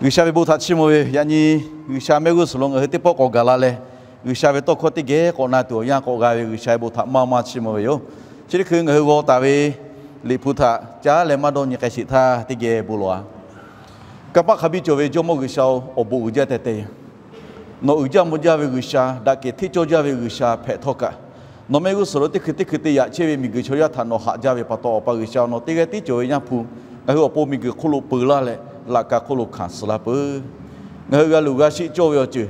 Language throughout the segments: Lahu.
G'uiˬsha ve bon htaꞈ chiˇ mvuh ve yoˬ. Yaꞈ nyi G'uiˬsha mehˆ g'uˇ suhˍ lo ngaˬ hui teˇ pawˆ k'awꞈ gaˬ la leh, G'uiˬsha ve tawˇ hkawˇ teˇ geh k'awꞈ na tuˬ awˬ yanˇ k'awꞈ g'a ve G'uiˬsha ve bon htaꞈ maˇ maˇ chiˇ mvuh ve yoˬ. Chi teˇ hkui ngaˬ hui g'aw taˍ ve Liꞈ hpu htaꞈ caˉ leh maˇ dawˇ nyi k'ai sheˍ htaˇ teˇ geh bon lawˬ-a. Kanˇ paˆ hk'a biˇ cawˬ ve Jawˇmawˇ G'uiˬsha-oˬ, awˬ bon uiˍ jaˇ teh teh yoˬ. Nawˬ uiˍ jaˇ mvuh jaˇ ve G'uiˬsha, daꞈ kehˬ hteˇ cawˇ jaˇ ve G'uiˬsha hpehꞈ htawˇ kaꞈ, nawˬ mehˆ g'uˇ suhˍ lo teˇ hkui teˇ hkui te yaꞈ chehˇ ve miˬguiˬ chaw yaˇ htaꞈ nawˬ haꞈ jaˇ ve pa taw, Awˬ pa G'uiˬsha, nawˬ teˇ g'aˇ tiˉ cawˬ ve Yaˇ hpu ngaˬ hui awˬ pon miˬguiˬ hk'oˆ lo peu laˇ leh, laꞈ ka hk'oˆ lo hkanˍ suh laˇ peuˬ. Ngaˬ hui g'a luˬ g'a sheˆ cawˇ ve awˬ ceuˬ,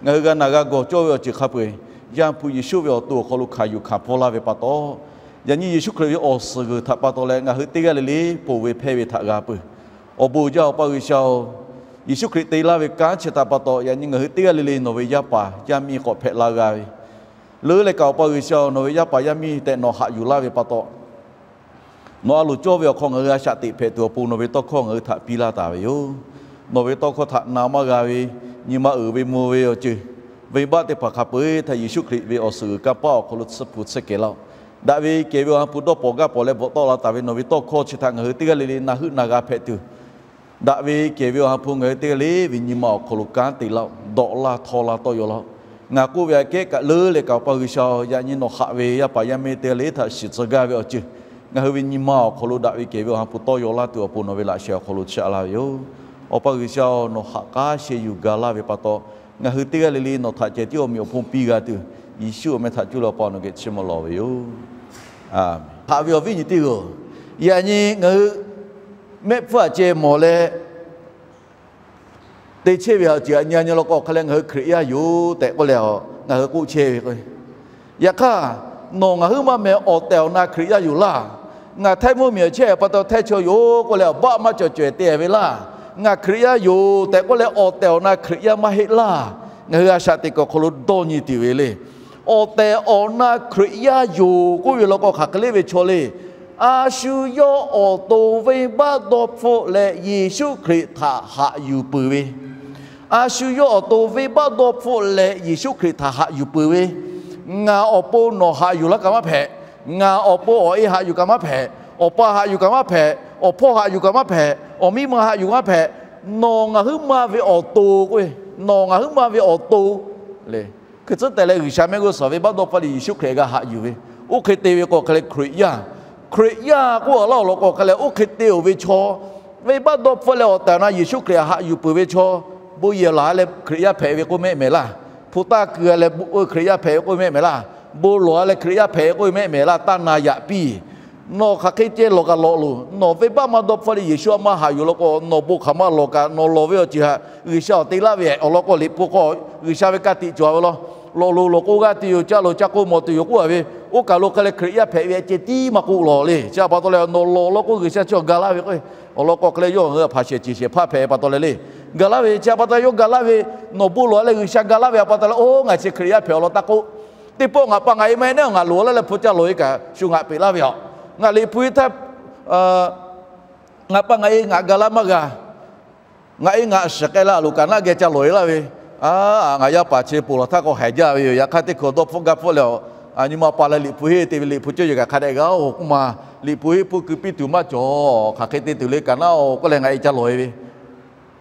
ngaˬ hui g'a naˬ g'a gawˬ cawˇ ve awˬ ceuˬ hk'a peu-eˬ, Yaˇ hpu Yeˍsuˆ ve awˬ to awˬ hk'aw lo hkanˍ yuˬ hkanˍ hpawˇ laˇ ve pa taw, yaꞈ nyi Yeˍsuˆ Hkriꞈ ve awˬ suhˍ g'uiˬ htaꞈ pa taw leh ngaˬ hui teˇ g'aˇ le le ponˬ ve hpehˇ ve htaꞈ g'a peuˬ. Awˬ bon uiˍ jaˇ Awˬ pa G'uiˬsha-oˬ, Yeˍsuˆ Hkriꞈ te laˇ ve kanˉ chi htaꞈ pa taw yaꞈ nyi ngaˬ hui teˇ g'aˇ le le nawˬ ve yaˇ paˍ yaˇ miˇ k'awꞈ hpehꞈ la g'a ve, leuˉ leh kaꞈ Awˬ pa G'uiˬsha-oˬ, nawˬ ve yaˇ paˍ yaˇ miˇ tehꞈ nawˬ haꞈ yuˬ laˇ ve pa taw, nawˬ a loˍ cawˇ ve awˬ hk'aw ngaˬ hui a shaꞈ teꞈ hpehꞈ tuˬ awˬ pon nawˬ ve tawˇ hkawˇ ngaˬ hui htaꞈ piˇ laˇ taˍ ve yoˬ. Nawˬ ve tawˇ hkawˇ htaꞈ na maˇ g'a ve, nyi ma uiˍ ve mvuh ve awˬ ceuˬ, venˇbaˆ teˇ hpaˍ hk'a peu-eˬ htaꞈ Yeˍsuˆ Hkriꞈ ve awˬ suhˍ g'uiˬ kanˇ paˆ awˬ hk'aw lo tsuhˇ hpu tsuhˇ kehˬ laˇ-oˆ. Daꞈ ve kehˬ ve Awˬ ha hpu dawˇ pawnˍ gaˇ pawnˍ leh bvuhꞈ tawˆ la taˍ ve nawˬ ve tawˇ hkawˇ chi htaꞈ ngaˬ hui teˇ g'aˇ le le na heuˆ na g'a hpehꞈ tuˬ, daꞈ ve kehˬ ve Awˬ ha hpu ngaˬ hui teˇ g'aˇ le ve nyi ma awˬ hk'aw lo kanˉ te laˇ-oˆ. Dawꞈ laˇ htawˇ laˇ tawˇ yaw laˇ-oˆ. Ngaˬ k'oˆ ve aꞈ kehˉ kaꞈ leuˉ leh kaꞈ Awˬ pa G'uiˬsha-oˬ, yaꞈ nyi nawˬ haꞈ ve yaˇ paˍ yaˇ miˇ teˇ g'aˇ le htaꞈ shiˍ tcuh gaˇ ve awˬ ceuˬ, ngaˬ hui ve nyi ma awˬ hk'aw lo daꞈ ve kehˬ ve Awˬ ha hpu tawˇ yaw laˇ tuˬ awˬ pon nawˬ ve laꞈ sheh awˬ hk'aw lo chiˇ aꞈ laˇ ve yoˬ. Awˬ pa G'uiˬsha-oˬ, nawˬ haꞈ k'aˉ sheh yuˬ ga laˇ ve pa taw, ngaˬ hui teˇ g'aˇ le le nawˬ htaꞈ ceh tiˉ awˬ meꞈ awˬ hponˇ piˇ g'a tuˬ, Yeˍsuˆ awˬ meh htaꞈ cuˇ leh Awˬ pa nawˬ geh chiˇ mvuh lawˬ ve yoˬ. Haꞈ ve awˬ viˉ nyi teˇ g'aˇ-oˬ, yaꞈ nyi ngaˬ hui mehˆ hpfuhˇ aꞈ ceh mawˬ leh te chehˇ ve awˬ ceuˬ aꞈ nyi nyi law k'o hk'a leh ngaˬ hui Hkriꞈ yaˇ yoˬ tehꞈ k'oˆ leh, ngaˬ hui k'oˆ chehˇ ve k'o, yaꞈ hk'aˇ, nawˬ ngaˬ huiˉ maˇ meh awˬ tehˬ awˬ na Hkriꞈ yaˇ yoˬ laˇ. Ngaˬ htaiˇ mvuhˇmiˬ awˬ chehˇ pa taw htaiˇ chaw yoˬ k'oˆ leh awˬ baˆ maˇ cawˬ cawehˬ te ve laˇ. Ngaˬ Hkriꞈ yaˇ yoˬ tehꞈ k'oˆ leh awˬ tehˬ awˬ na Hkriꞈ yaˇ maˇ heˆ laˇ. Ngaˬ hui a shaꞈ teꞈ kuiˬ awˬ hk'aw lo dawˇ nyi tuˬ ve le. Awˬ tehˬ awˬ na Hkriꞈ yaˇ yoˬ k'oˆ ve law k'o hk'aˬ hk'e le ve chaw le. A shu yawˇ awˬ to venˇbaˆ dawˇ hpfuhˆ leh Yeˍsuˆ Hkriꞈ htaꞈ haꞈ yuˬ peuˬ ve, a shu yawˇ awˬ to venˇbaˆ dawˇ hpfuhˆ leh Yeˍsuˆ Hkriꞈ htaꞈ haꞈ yuˬ peuˬ ve, ngaˬ awˬ pon nawˬ haꞈ yuˬ laˇ kaꞈ maˇ hpehꞈ. Ngaˬ awˬ pon awˬ e haꞈ yuˬ kaꞈ maˇ hpehꞈ. Awˬ pa haꞈ yuˬ kaꞈ maˇ hpehꞈ. Awˬ hpawˇ haꞈ yuˬ kaꞈ maˇ hpehꞈ. Awˬ miˇ ma haꞈ yuˬ kaꞈ maˇ hpehꞈ. Nawˬ ngaˬ huiˉ ma ve awˬ to k'o, nawˬ ngaˬ huiˉ ma ve awˬ to le. Hkui tcuhˉ tehˬ leh G'uiˬsha mehˆ g'uˇ suhˍ venˇbaˆ dawˇ hpfuhˆ leh Yeˍsuˆ Hkriꞈ g'a haꞈ yuˬ ve, oˇ hk'e te ve k'o hk'e leh Hkriꞈ yaˇ, Hkriꞈ yaˇ k'oˆ a laˇ awˬ lawn k'o hk'e leh oˇ hk'e te-oˬ ve chaw, venˇbaˆ dawˇ hpfuhˆ leh awˬ tehˬ awˬ na Yeˍsuˆ Hkriꞈ htaꞈ haꞈ yuˬ peuˬ ve chaw, bon yehˬ laˬ leh Hkriꞈ yaˇ hpehꞈ ve k'oˆ mehˆ mehˍ laˇ. Hpu taˇ keu leh Hkriꞈ yaˇ hpehꞈ ve k'oˆ mehˆ mehˍ laˇ. Bon lawˬ leh Hkriꞈ yaˇ hpehꞈ ve k'oˆ mehˆ mehˍ laˇ. Taˇ na yaꞈ piˇ. Nawˬ hk'aˬ hk'e ceh lawˬ kaꞈ lawˬ loˬ. Nawˬ venˇbaˆ maˇ dawˇ hpfuhˆ leh Yeˍsuˆ a maˇ haꞈ yuˬ law k'o, nawˬ bon hk'aˬ ma lawˬ kaꞈ nawˬ lawˬ ve awˬ ceuˬ htaꞈ G'uiˬsha awˬ te laˇ ve awˬ lawn k'o, Liꞈ hpu k'o G'uiˬsha ve ka tiꞈ cawˬ ve law. Lawˬ loˬ lawˬ k'oˆ g'aˇ tuˬ yoˬ, ca loˬ ca k'oˆ mawˬ tuˬ yoˬ k'oˆ a ve, oˇ kaˬ lo hk'e leh Hkriꞈ yaˇ hpehꞈ ve ceh tiˉ maˇ k'oˆ lawˬ le. Chi pa taw leh nawˬ lawˬ law k'o G'uiˬsha chi awˬ ga laˇ ve k'o, awˬ lawn k'o hk'e leh yawˇ ngaˬ hui a hpaˍ shehˍ ceˬ shehˍ hpaˇ hpehꞈ pa taw leh le. Ga laˇ ve chi pa taw yawˇ ga laˇ ve, nawˬ bon lawˬ leh G'uiˬsha ga laˇ ve a pa taw leh, oˇ ngaˬ chi Hkriꞈ yaˇ hpehꞈ awˬ lawn taˇ k'oˆ. Teˇ pawˆ ngaˬ pa ngaˬ e maˇ heˆ neˉ ngaˬ loˍ leh hpu ca lawˬ e kaꞈ shu ngaˬ peꞈ laˇ ve a. Ngaˬ Liꞈ hpu e htaˇ ngaˬ pa ngaˬ e ngaˬ ga laˇ maˇ g'a. Ngaˬ e ngaˬ shiˍ k'ai leh a loˍ kaꞈ naˆ geh ca lawˬ e laˇ ve. A, ngaˬ yaˇ paˍ chi ponˬ laˬ htaˇ k'o haiˬ jaˇ ve yoˬ. Yaꞈ hk'aˇ teˇ hkui dawˇ hpfuhˆ gaˇ hpfuhˆ leh a, nyi ma pa leh Liꞈ hpu henˇ te ve Liꞈ hpu cawˇ yehˬ kaꞈ hk'a dehꞈ g'a-oˬ k'oˆ ma. Liꞈ hpu henˇ hpuˇ keu piˇ tuˬ maˇ cawˬ. Hk'aˬ hk'e te tuˬ le kaꞈ naˆ-oˬ k'oˆ leh ngaˬ e ca lawˬ e ve.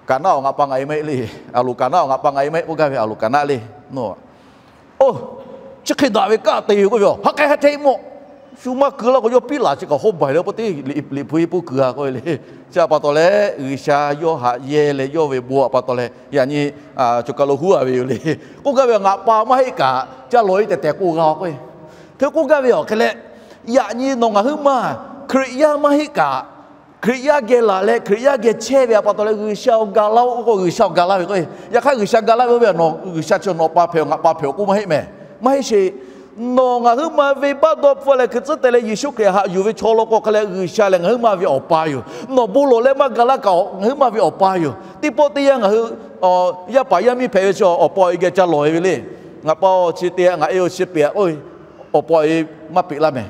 Kaꞈ naˆ-oˬ ngaˬ pa ngaˬ e maˇ heˆ le. A loˍ kaꞈ naˆ-oˬ ngaˬ pa ngaˬ e maˇ heˆ k'oˆ gaˇ ve a loˍ kaꞈ naˆ le. Nawˬ, oˇ, chi hk'e daꞈ ve kaˆ te yoˬ k'oˆ ve a, ha k'ai ha te mawˬ. Shu maˇ keu laˇ k'o yawˇ piˉ laˬ chi kaꞈ hawˉ baiˬ leh k'oˆ teˇ Liꞈ hpu henˇ hpuˇ keu a k'oˆ ve le. Chi pa taw leh G'uiˬsha yawˇ haꞈ yehˇ leh yawˇ ve bon a pa taw leh yaꞈ nyi chaw kaˬ lo huˉ a ve yoˬ le. K'oˆ gaˇ ve ngaˬ pa maˇ heˆ kaꞈ ca lawˬ e tehˬ tehˬ k'oˆ g'a k'oˆ ve. Hk'e k'oˆ gaˇ ve a hk'e leh, yaꞈ nyi nawˬ ngaˬ huiˉ maˇ Hkriꞈ yaˇ maˇ heˆ kaꞈ, Hkriꞈ yaˇ geh laˬ leh Hkriꞈ yaˇ geh chehˇ ve a pa taw leh G'uiˬsha awˬ ga laˇ-oˆ k'oˆ k'o G'uiˬsha awˬ ga laˇ ve k'o, yaꞈ hk'aˇ G'uiˬsha ga laˇ ve oˇ ve a nawˬ G'uiˬsha chi nawˬ pa hpehꞈ-oˬ ngaˬ pa hpehꞈ-oˬ k'oˆ maˇ heˆ mehˍ. Maˇ heˆ sheˍ. Nawˬ ngaˬ huiˉ maˇ venˇbaˆ dawˇ hpfuhˆ leh hkui tcuhˉ te leh Yeˍsuˆ Hkriꞈ haꞈ yuˬ ve chaw law k'o hk'a leh G'uiˬsha lehˬ ngaˬ huiˉ maˇ ve awˬ pa yoˬ. Nawˬ bon lawˬ leh maˇ ga laˇ kaꞈ ngaˬ huiˉ maˇ ve awˬ pa yoˬ. Teˇ pawˆ teˇ yanˇ ngaˬ hui yaˇ paˍ yaˇ miˇ hpehꞈ ve chi awˬ pa awˬ e geh ca lawˬ e ve le. Ngaˬ pa-oˬ chi te a ngaˬ e-oˬ chi peꞈ k'oˆ ve, awˬ pa awˬ e maˇ peꞈ laˇ mehˍ.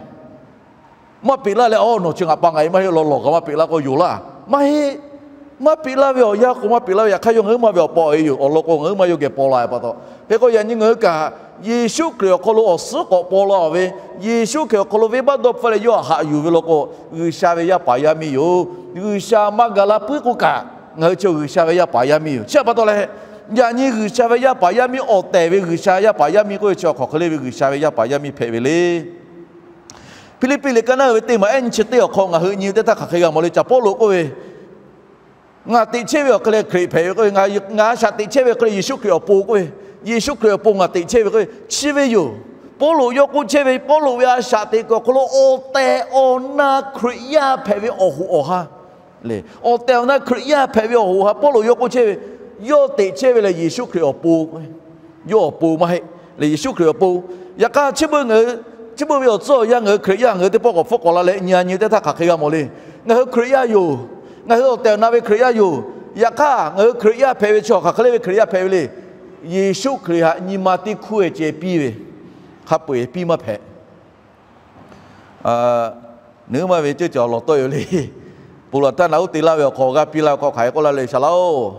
Maˇ peꞈ laˇ leh, aw, nawˬ chi ngaˬ pa ngaˬ e maˇ heˆ law lawˬ kaꞈ maˇ peꞈ laˇ k'o yoˬ laˇ. Maˇ heˆ. Maˇ peꞈ laˇ ve awˬ yanˇ k'o maˇ peꞈ laˇ ve, yaꞈ hk'aˇ yawˇ ngaˬ huiˉ maˇ ve awˬ pa awˬ e yoˬ. Awˬ lawn k'o ngaˬ huiˉ maˇ yawˇ geh paw la ve pa taw. Hk'e k'o yaꞈ nyi ngaˬ hui kaꞈ Yeˍsuˆ Hkriꞈ awˬ hk'aw lo awˬ suhˉ k'awꞈ paw la-oˬ ve, Yeˍsuˆ Hkriꞈ awˬ hk'aw lo venˇbaˆ dawˇ hpfuhˆ leh yawˇ htaꞈ haꞈ yuˬ ve law k'o, G'uiˬsha ve yaˇ paˍ yaˇ miˇ yoˬ. G'uiˬsha maˇ ga laˇ puiˉ k'oˆ kaꞈ, Ngaˬ hui chaw G'uiˬsha ve yaˇ paˍ yaˇ miˇ yoˬ. Chi htaꞈ pa taw leh, yaꞈ nyi G'uiˬsha ve yaˇ paˍ yaˇ miˇ awˬ tehˬ ve G'uiˬsha yaˇ paˍ yaˇ miˇ k'oˆ ve chi awˬ hk'aw hk'e le ve G'uiˬsha ve yaˇ paˍ yaˇ miˇ hpehꞈ ve le. Hpiˇliˇpiˆ liꞈ ka naˉ uiˍ ve teˇ maˬ ehˉ nyi chi teˇ awˬ hk'aw ngaˬ hui nyi teˇ htaˇ hk'aˬ hk'e g'a mawˬ le. Caˍ Pawˇluꞈ k'oˆ ve, Ngaˬ teꞈ chehˇ ve awˬ hk'e leh Hkriꞈ hpehꞈ ve k'oˆ ve, ngaˬ a shaꞈ teꞈ chehˇ ve hk'e leh Yeˍsuˆ Hkriꞈ awˬ pon k'oˆ ve, Yeˍsuˆ Hkriꞈ awˬ pon ngaˬ teꞈ chehˇ ve k'oˆ ve, chi ve yoˬ. Pawˇluꞈ yawˇ k'oˆ chehˇ ve, Pawˇluꞈ ve a shaꞈ teꞈ kuiˬ awˬ hk'aw lo awˬ tehˬ awˬ na Hkriꞈ yaˇ hpehꞈ ve awˬ hoꞈ awˬ ha le. Awˬ tehˬ awˬ na Hkriꞈ yaˇ hpehꞈ ve awˬ hoꞈ awˬ ha Pawˇluꞈ yawˇ k'oˆ chehˇ ve, yawˇ teꞈ chehˇ ve lehˬ Yeˍsuˆ Hkriꞈ awˬ pon, yawˇ awˬ pon maˇ heˆ le. Yeˍsuˆ Hkriꞈ awˬ pon. Yaꞈ hk'aˇ chi beuꞈ ngaˬ hui, chi beuꞈ ve awˬ tcuhˉ awˬ yanˇ ngaˬ hui Hkriꞈ yaˇ ngaˬ hui teˇ pawˆ k'awꞈ hpfuhˆ k'awꞈ la leh nyi a nyi teˇ htaˇ hk'aˬ hk'e g'a mawˬ le. Ngaˬ hui Hkriꞈ yaˇ yoˬ. Ngaˬ hui awˬ tehˬ awˬ na ve Hkriꞈ yaˇ yoˬ. Yaꞈ hk'aˇ ngaˬ hui Hkriꞈ yaˇ hpehꞈ ve chi hk'aˬ hk'e le ve Hkriꞈ yaˇ hpehꞈ ve le. Yeˍsuˆ Hkriꞈ htaꞈ nyi ma teˇ hkuˇ e ceh piˇ ve, hk'a peu-eˬ piˇ maˇ hpehꞈ. Nyi ma ve ceuˇ cawˬ lawˬ tawˆ yoˬ le. Ponˬ laˬ htaˇ naꞈ uˉ te laˇ ve awˬ hk'aw g'a piˇ laˇ ve hk'aw hk'aˬ hk'e k'oˆ laˇ le, Saˍ laꞈ-oˬ,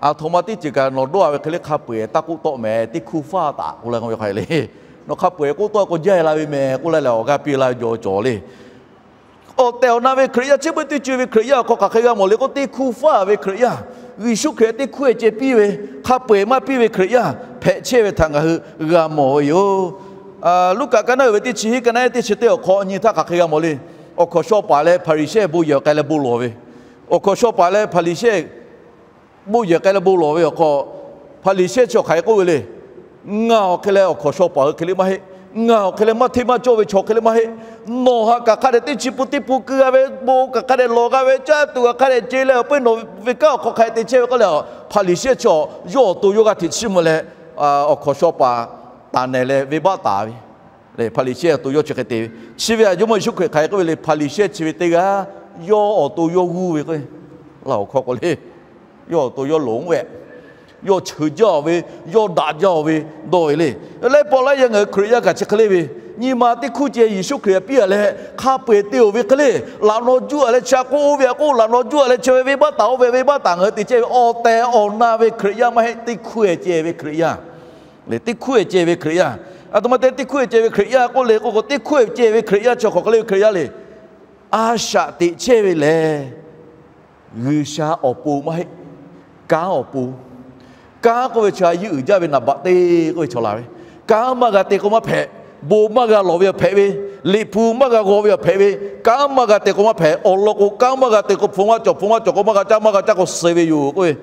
a htoꞈ ma teˇ ceuˬ kaꞈ nawˬ dawˇ-a ve hk'e le hk'a peu-eˬ taˇ k'oˆ tawˆ mehˍ, teˇ hkuˇ faˇ taˍ k'oˆ laˇ ve hk'aˬ hk'e le. Nawˬ hk'a peu-eˬ k'oˆ tawˆ k'o jaˇ la ve mehˍ k'oˆ laˇ leh awˬ g'a piˇ laˇ ve jaw cawˬ le. Awˬ tehˬ awˬ na ve Hkriꞈ yaˇ, chi beuꞈ teˇ ceuˬ ve Hkriꞈ yaˇ awˬ hk'aw hk'aˬ hk'e g'a mawˬ le k'o, teˇ hkuˇ faˇ ve Hkriꞈ yaˇ, Yeˍsuˆ Hkriꞈ teˇ hkuˇ e ceh piˇ ve, hk'a peu-eˬ maˇ piˇ ve Hkriꞈ yaˇ hpehꞈ chehˇ ve htaꞈ ngaˬ hui g'a mawˬ ve yoˬ. Luˉkaꞈ ka naˉ uiˍ ve teˇ chi hiˉ ka naˉ teˇ chi teˇ awˬ hk'aw nyi htaˇ hk'aˬ hk'e g'a mawˬ le. Awˬ hkawnˍ shaw paˍ leh Hpaˍriˍsehˇ bon yehˬ k'ai leh bon lawˬ ve, awˬ hkawnˍ shaw paˍ leh Hpaˍriˍsehˇ bon yehˬ k'ai leh bon lawˬ ve awˬ hk'aw, Hpaˍriˍsehˇ chi awˬ hk'aˬ hk'e k'oˆ ve le. Ngaˬ awˬ hk'e leh awˬ hkawnˍ shaw paˍ hui hk'e le maˇ heˆ. Ngaˬ awˬ hk'e leh maˇ hteˇ maˇ cawˇ ve chaw hk'e le maˇ heˆ. Nawˬ htaꞈ kaꞈ hk'a dehꞈ teˇ chi pun teˇ pun keu g'a ve, bon kaꞈ hk'a dehꞈ lawˬ g'a ve, caˇ tuˬ kaꞈ hk'a dehꞈ ce leh awˬ peuˇ nawˬ ve kanˉ awˬ hk'aw hk'a dehꞈ te chehˇ ve k'oˆ leh, Hpaˍriˍsehˇ chi yawˇ awˬ to yawˇ g'aˇ hteꞈ chiˇ mvuh leh, awˬ hkawnˍ shaw paˍ taˍ nehˬ leh venˇbaˆ taˍ ve. Hpaˍriˍsehˇ awˬ to yawˇ chi hk'e te ve. Chi ve a Jawˇmawˇ Yeˍsuˆ Hkriꞈ hk'aˬ hk'e k'oˆ ve le, Hpaˍriˍsehˇ chi ve teˇ g'aˇ yawˇ awˬ to yawˇ g'uˇ ve k'o, laˇ awˬ hk'aw k'o le, yawˇ awˬ to yawˇ lonˉ ve, yawˇ cheuˬ jaˇ-oˬ ve, yawˇ daꞈ jaˇ-oˬ ve dawˇ ve le. Laiˉ pawˆ laiˉ yaˇ ngaˬ hui Hkriꞈ yaˇ kaꞈ chi hk'e le ve, nyi ma teˇ hkuˇ ceh Yeˍsuˆ Hkriꞈ htaꞈ piˇ-a leh hk'a peu-eˬ te-oˬ ve hk'e le, laꞈ naw juˇ-a leh chi a k'oˆ oˇ ve a k'oˆ, laꞈ naw juˇ-a leh chi ve venˇbaˆ taˍ oˇ ve venˇbaˆ taˍ ngaˬ hui te chehˇ ve awˬ tehˬ awˬ na ve Hkriꞈ yaˇ maˇ heˆ, teˇ hkuˇ e ceh ve Hkriꞈ yaˇ le. Teˇ hkuˇ e ceh ve Hkriꞈ yaˇ, a htoꞈ ma te teˇ hkuˇ e ceh ve Hkriꞈ yaˇ k'oˆ le k'oˆ k'o, teˇ hkuˇ e ceh ve Hkriꞈ yaˇ chi hk'aˬ hk'e le ve Hkriꞈ yaˇ le. A shaꞈ teꞈ chehˇ ve lehˬ, G'uiˬsha awˬ pon maˇ heˆ, kanˉ awˬ pon. Kanˉ k'oˆ ve chi a yiˇ uiˍ jaˇ ve naˍ baꞈ te k'oˆ ve chaw la ve. Kanˉ maˇ g'a te k'o maˇ hpehꞈ. Bon maˇ g'a lawˬ ve awˬ hpehꞈ ve, liꞈ hpu maˇ g'a g'aw ve awˬ hpehꞈ ve, kanˉ maˇ g'a te k'o maˇ hpehꞈ. Awˬ lawn k'o, kanˉ maˇ g'a te k'o hpu maˇ cawˬ, hpu maˇ cawˬ k'o maˇ g'a caˇ, maˇ g'a caˇ k'o suh ve yoˬ k'oˆ ve,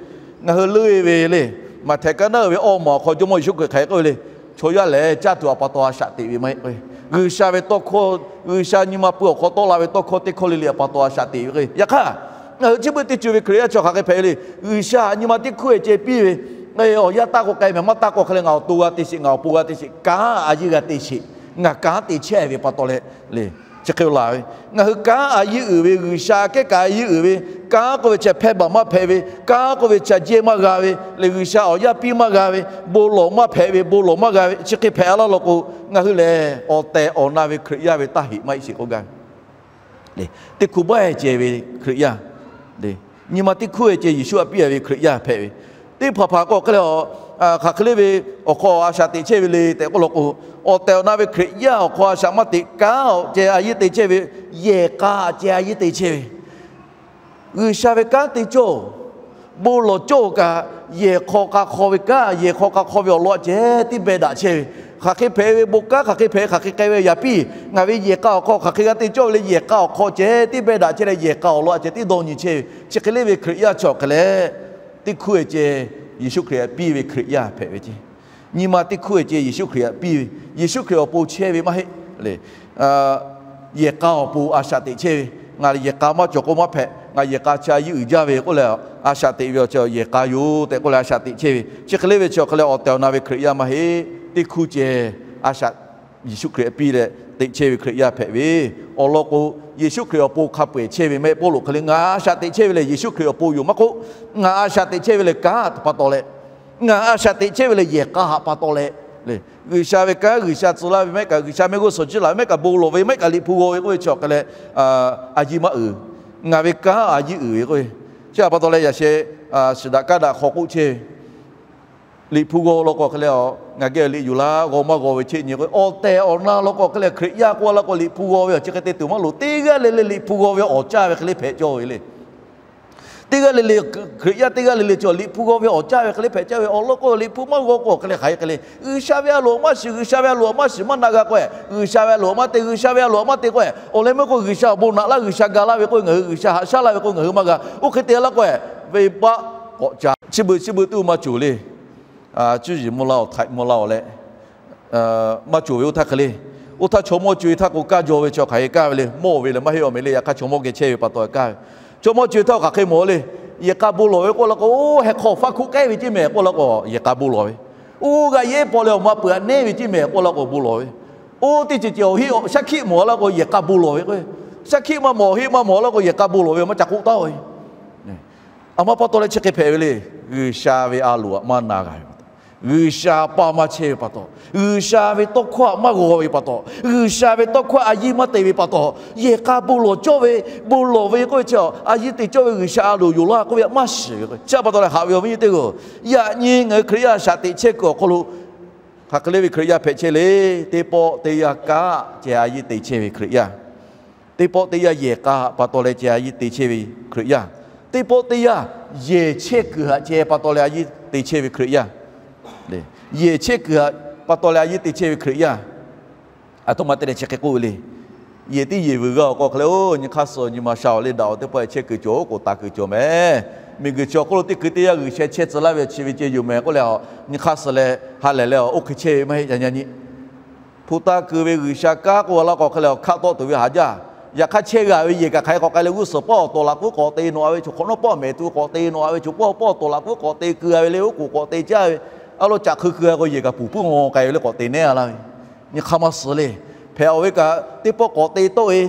ngaˬ hui leuˆ e ve le. Maꞈhtehˍ ka naˉ uiˍ ve awˇ maˬ awˬ hk'aw Jawˇmawˇ Yeˍsuˆ Hkriꞈ hk'aˬ hk'e k'oˆ ve le. Chaw yaˇ lehˬ, caˇ tuˬ a pa taw a shaꞈ teꞈ ve maˇ heˆ. G'uiˬsha ve tawˇ hkawˇ, G'uiˬsha nyi ma pui awˬ hk'aw tawˆ la ve tawˇ hkawˇ teˇ hkawˇ le le a pa taw a shaꞈ teꞈ ve k'o, yaꞈ hk'aˇ, ngaˬ hui chi beuꞈ teˇ ceuˬ ve Hkriꞈ yaˇ chi hk'aˬ hk'e hpehꞈ ve le. G'uiˬsha nyi ma teˇ hkuˇ e ceh piˇ ve, awˬ yanˇ taˇ k'o k'ai mehˍ, maˇ taˇ k'o hk'e le, ngaˬ awˬ to g'a te sheˍ, ngaˬ awˬ pon g'a te sheˍ, kanˉ a yiˇ g'a te sheˍ, ngaˬ kanˉ te chehˇ ve pa taw leh le. Chi hk'e la ve, ngaˬ hui kanˉ a yiˇ uiˍ ve, G'uiˬsha kehˉ kaꞈ a yiˇ uiˍ ve, kanˉ k'oˆ ve chi hpehˇ baˬ maˇ hpehꞈ ve, kanˉ k'oˆ ve chi a jehˇ maˇ g'a ve, leh G'uiˬsha awˬ yaˇ piˇ maˇ g'a ve, bon lawˬ maˇ hpehꞈ ve, bon lawˬ maˇ g'a ve, chi hk'e hpehꞈ a laˇ law k'o, ngaˬ hui lehˬ awˬ tehˬ awˬ na ve Hkriꞈ yaˇ ve taˇ heꞈ maˇ heˆ sheˍ k'oˆ gaˇ ve. Teˇ hkuˇ baˆ e ceh ve Hkriꞈ yaˇ, nyi ma teˇ hkuˇ e ceh Yeˍsuˆ htaꞈ piˇ a ve Hkriꞈ yaˇ hpehꞈ ve. Teˇ hpaˍ hpaˍ k'o hk'e le, hk'aˬ hk'e le ve awˬ hk'aw a shaꞈ teꞈ chehˇ ve le tehꞈ k'oˆ law k'o, awˬ tehˬ awˬ na ve Hkriꞈ yaˇ awˬ hk'aw a shaꞈ maˇ teꞈ, kanˉ awˬ ceh a yiˇ te chehˇ ve, yehˬ k'a ceh a yiˇ te chehˇ ve. G'uiˬsha ve kanˉ te cawˇ, bon lawˬ cawˇ kaꞈ, yehˬ hk'aw k'a hk'aw ve kanˉ, yehˬ hk'aw k'a hk'aw ve awˬ lawn a ceh tiˉ beh daꞈ chehˇ ve. Hk'aˬ hk'e hpehꞈ ve bon kanˉ, hk'aˬ hk'e hpehꞈ, hk'aˬ hk'e k'ai ve yaꞈ piˇ, ngaˬ ve yehˬ k'a awˬ hk'aw hk'aˬ hk'e g'a te cawˇ ve le, yehˬ k'a awˬ hk'aw ceh tiˉ beh daꞈ chehˇ leh yehˬ k'a awˬ lawn a ceh tiˉ dawˇ nyi chehˇ ve. Chi hk'e le ve Hkriꞈ yaˇ chi awˬ hk'e leh, teˇ hkuˇ e ceh Yeˍsuˆ Hkriꞈ htaꞈ piˇ ve Hkriꞈ yaˇ hpehꞈ ve ceh. Nyi ma teˇ hkuˇ e ceh Yeˍsuˆ Hkriꞈ htaꞈ piˇ ve, Yeˍsuˆ Hkriꞈ awˬ pon chehˇ ve maˇ heˆ le. Yehˬ k'a awˬ pon a shaꞈ teꞈ chehˇ ve, ngaˬ yehˬ k'a maˇ cawˬ k'o maˇ hpehꞈ, ngaˬ yehˬ k'a chi a yiˇ uiˍ jaˇ ve k'oˆ leh, a shaꞈ teꞈ ve awˬ ceh yehˬ k'a yoˬ tehꞈ k'oˆ leh a shaꞈ teꞈ chehˇ ve. Chi hk'e le ve chi awˬ hk'e leh awˬ tehˬ awˬ na ve Hkriꞈ yaˇ maˇ heˆ. Teˇ hkuˇ ceh a shaꞈ Yeˍsuˆ Hkriꞈ htaꞈ piˇ leh teꞈ chehˇ ve Hkriꞈ yaˇ hpehꞈ ve. Awˬ lawn k'o, Yeˍsuˆ Hkriꞈ awˬ pon hk'a peu-eˬ chehˇ ve maˇ heˆ. Pawˇluꞈ hk'e le, ngaˬ a shaꞈ teꞈ chehˇ ve lehˬ Yeˍsuˆ Hkriꞈ awˬ pon yoˬ maˇ k'oˆ, ngaˬ a shaꞈ teꞈ chehˇ ve lehˬ kanˉ htaꞈ pa taw leh, ngaˬ a shaꞈ teꞈ chehˇ ve lehˬ yehˬ k'a htaꞈ pa taw leh, G'uiˬsha ve kanˉ G'uiˬsha tcuh laˇ ve maˇ heˆ kaꞈ, G'uiˬsha mehˆ g'uˇ suhˍ jiˇ laˬ ve maˇ heˆ kaꞈ, bon lawˬ ve maˇ heˆ kaꞈ, liꞈ hpu g'aw ve k'oˆ ve chi awˬ hk'e leh a yiˇ maˇ uiˍ. Ngaˬ ve kanˉ a yiˇ uiˍ ve k'oˆ ve. Chi htaꞈ pa taw leh yaꞈ sheh shiˍ daꞈ kaˉ daꞈ hk'aw k'oˆ chehˇ ve, liꞈ hpu g'aw law k'o hk'e leh, ngaˬ geh liꞈ yuˬ laˇ, g'aw maˇ g'aw ve cheˇ nyi k'o, awˬ tehˬ awˬ na law k'o hk'e leh Hkriꞈ yaˇ k'oˆ laˇ k'o liꞈ hpu g'aw ve awˬ chi hk'e te tuˬ maˇ loˍ. Teˇ g'aˇ le le liꞈ hpu g'aw ve awˬ caˇ ve hk'e le hpehꞈ cawˇ ve le. Teˇ g'aˇ le le, Hkriꞈ yaˇ teˇ g'aˇ le le chi Liꞈ hpu g'aw ve awˬ caˇ ve hk'e le hpehꞈ caˇ ve awˬ lawn k'o, Liꞈ hpu maˇ g'aw k'o hk'e le hk'aˬ hk'e le, G'uiˬsha ve a loˍ maˇ shiˍ, G'uiˬsha ve a loˍ maˇ shiˍ maˇ na g'a k'o, G'uiˬsha ve a loˍ maˇ te, G'uiˬsha ve a loˍ maˇ te k'o, awˬ leh meuˇ k'o G'uiˬsha awˬ bon naꞈ laˇ, G'uiˬsha ga laˇ ve k'o ngaˬ hui, G'uiˬsha haꞈ shaˉ laˇ ve k'o ngaˬ hui maˇ g'a. Oˇ hk'e te laˇ k'o, venˇbaˆ k'awꞈ ca, chi beuꞈ chi beuꞈ tuˬ maˇ cawˬ le. Cuˇ yiˍ mvuh laˇ-oˬ, htaiꞈ mvuh laˇ-oˬ leh, maˇ cawˬ ve oˇ htaˇ hk'e le. Oˇ htaˇ chaw mawˇ co-e htaˇ k'o kaˇ jaw ve chi hk'aˬ hk'e kaˇ ve le, mawˇ ve lehˬ maˇ heˆ awˬ meh le, yaꞈ hk'aˇ chaw mawˇ geh chehˇ ve pa taw kaˇ ve. Chaw mawˇ co-e htaˇ hk'aˬ hk'e mawˬ le. Yehˬ k'a bon lawˬ ve k'oˆ laˇ k'o, oˇ heh hk'aw faˇ hkuˆ k'ehˉ ve ceˇ mehˍ k'oˆ laˇ k'o yehˬ k'a bon lawˬ ve. Oˇ g'aˇ yehˉ paw leh awˬ ma peuˬ aꞈ nehˉ ve ceˇ mehˍ k'oˆ laˇ k'o bon lawˬ ve. Oˇ teˇ ceuˬ ceuˬ awˬ heˆ shaˉ hkiˆ mawˬ laˇ k'o yehˬ k'a bon lawˬ ve k'o, shaˉ hkiˆ maˇ mawˬ, heˆ maˇ mawˬ laˇ k'o yehˬ k'a bon lawˬ ve maˇ ca k'oˆ taˉ-oˬ ve. Aˬ ma pa taw leh chi hk'e hpehꞈ ve le. G'uiˬsha ve a loˍ aꞈ maˇ na g'a ve pa taw, G'uiˬsha pa maˇ chehˇ ve pa taw, G'uiˬsha ve tawˇ hkawˇ aꞈ maˇ g'aw ve pa taw, G'uiˬsha ve tawˇ hkawˇ a yiˇ maˇ te ve pa taw, yehˬ k'a bon lawˬ cawˇ ve, bon lawˬ ve k'oˆ ve chi a yiˇ te cawˇ ve G'uiˬsha a loˍ yoˬ laˇ k'oˆ ve aꞈ maˇ shiˍ ve. Chi pa taw leh haꞈ ve awˬ viˉ nyi teˇ g'aˇ, yaꞈ nyi ngaˬ hui Hkriꞈ yaˇ shaꞈ teꞈ chehˇ kuiˬ awˬ hk'aw lo hk'aˬ hk'e le ve Hkriꞈ yaˇ hpehꞈ chehˇ le. Teˇ pawˆ teˇ yanˇ kaꞈ ceh a yiˇ te chehˇ ve Hkriꞈ yaˇ. Teˇ pawˆ teˇ yanˇ yehˬ k'a pa taw leh ceh a yiˇ te chehˇ ve Hkriꞈ yaˇ. Teˇ pawˆ teˇ yanˇ yehˬ chehˇ kuiˬ haꞈ ceh pa taw leh a yiˇ te chehˇ ve Hkriꞈ yaˇ. Yehˬ chehˇ kuiˬ haꞈ pa taw leh a yiˇ te chehˇ ve Hkriꞈ yaˇ. Aˬ htoꞈ ma te leh chi hk'e k'oˆ ve le. Yehˬ tiˉ yehˬ vuiˬ g'aˇ awˬ hk'aw hk'e le, oˇ nyi hk'aˇ suh nyi ma sha awˬ le daꞈ awˬ teˇ pawˆ chehˇ kuiˬ cawˬ, oˉ k'oˍ taˍ kuiˬ cawˬ mehˍ. Miˬguiˬ chi awˬ hk'oˆ lo teˇ hkui teˇ yanˇ G'uiˬsha chehˇ tcuh laˇ ve chi ve ceh yoˬ mehˍ k'oˆ leh, nyi hk'aˇ suh leh ha lehˬ leh oˇ hk'e chehˇ ve maˇ heˆ. Yaꞈ nyi nyi hpu taˇ keu ve G'uiˬsha kanˉ k'oˆ laˇ k'o hk'e leh awˬ hkaˆ tawˆ tuˬ ve haˍ jaˇ. Yaꞈ hk'aˇ chehˇ g'a ve yehˬ kaꞈ hk'aˬ hk'e k'awꞈ k'ai leh g'uˇ suhˍ pawˆ awˬ tawˍ laꞈ k'uˉ k'awꞈ te nawꞈ ve, chaw hk'awꞈ nawˉ pawˆ mehˍ tuˬ k'awꞈ te nawꞈ ve, chaw pawˆ pawˆ awˬ tawˍ laꞈ k'uˉ k'awꞈ te keu g'a ve le, oˉ k'oˍ k'awꞈ te caˇ ve, a lo caꞈ hkui hkui g'a k'o yehˬ kaꞈ puˬ puiˉ ngaw k'ai ve le k'awꞈ te nehˉ a laˇ ve. Nyi hk'aˇ maˇ suh le. Hpehꞈ awˬ ve kaꞈ teˇ pawˆ k'awꞈ te tawˆ ve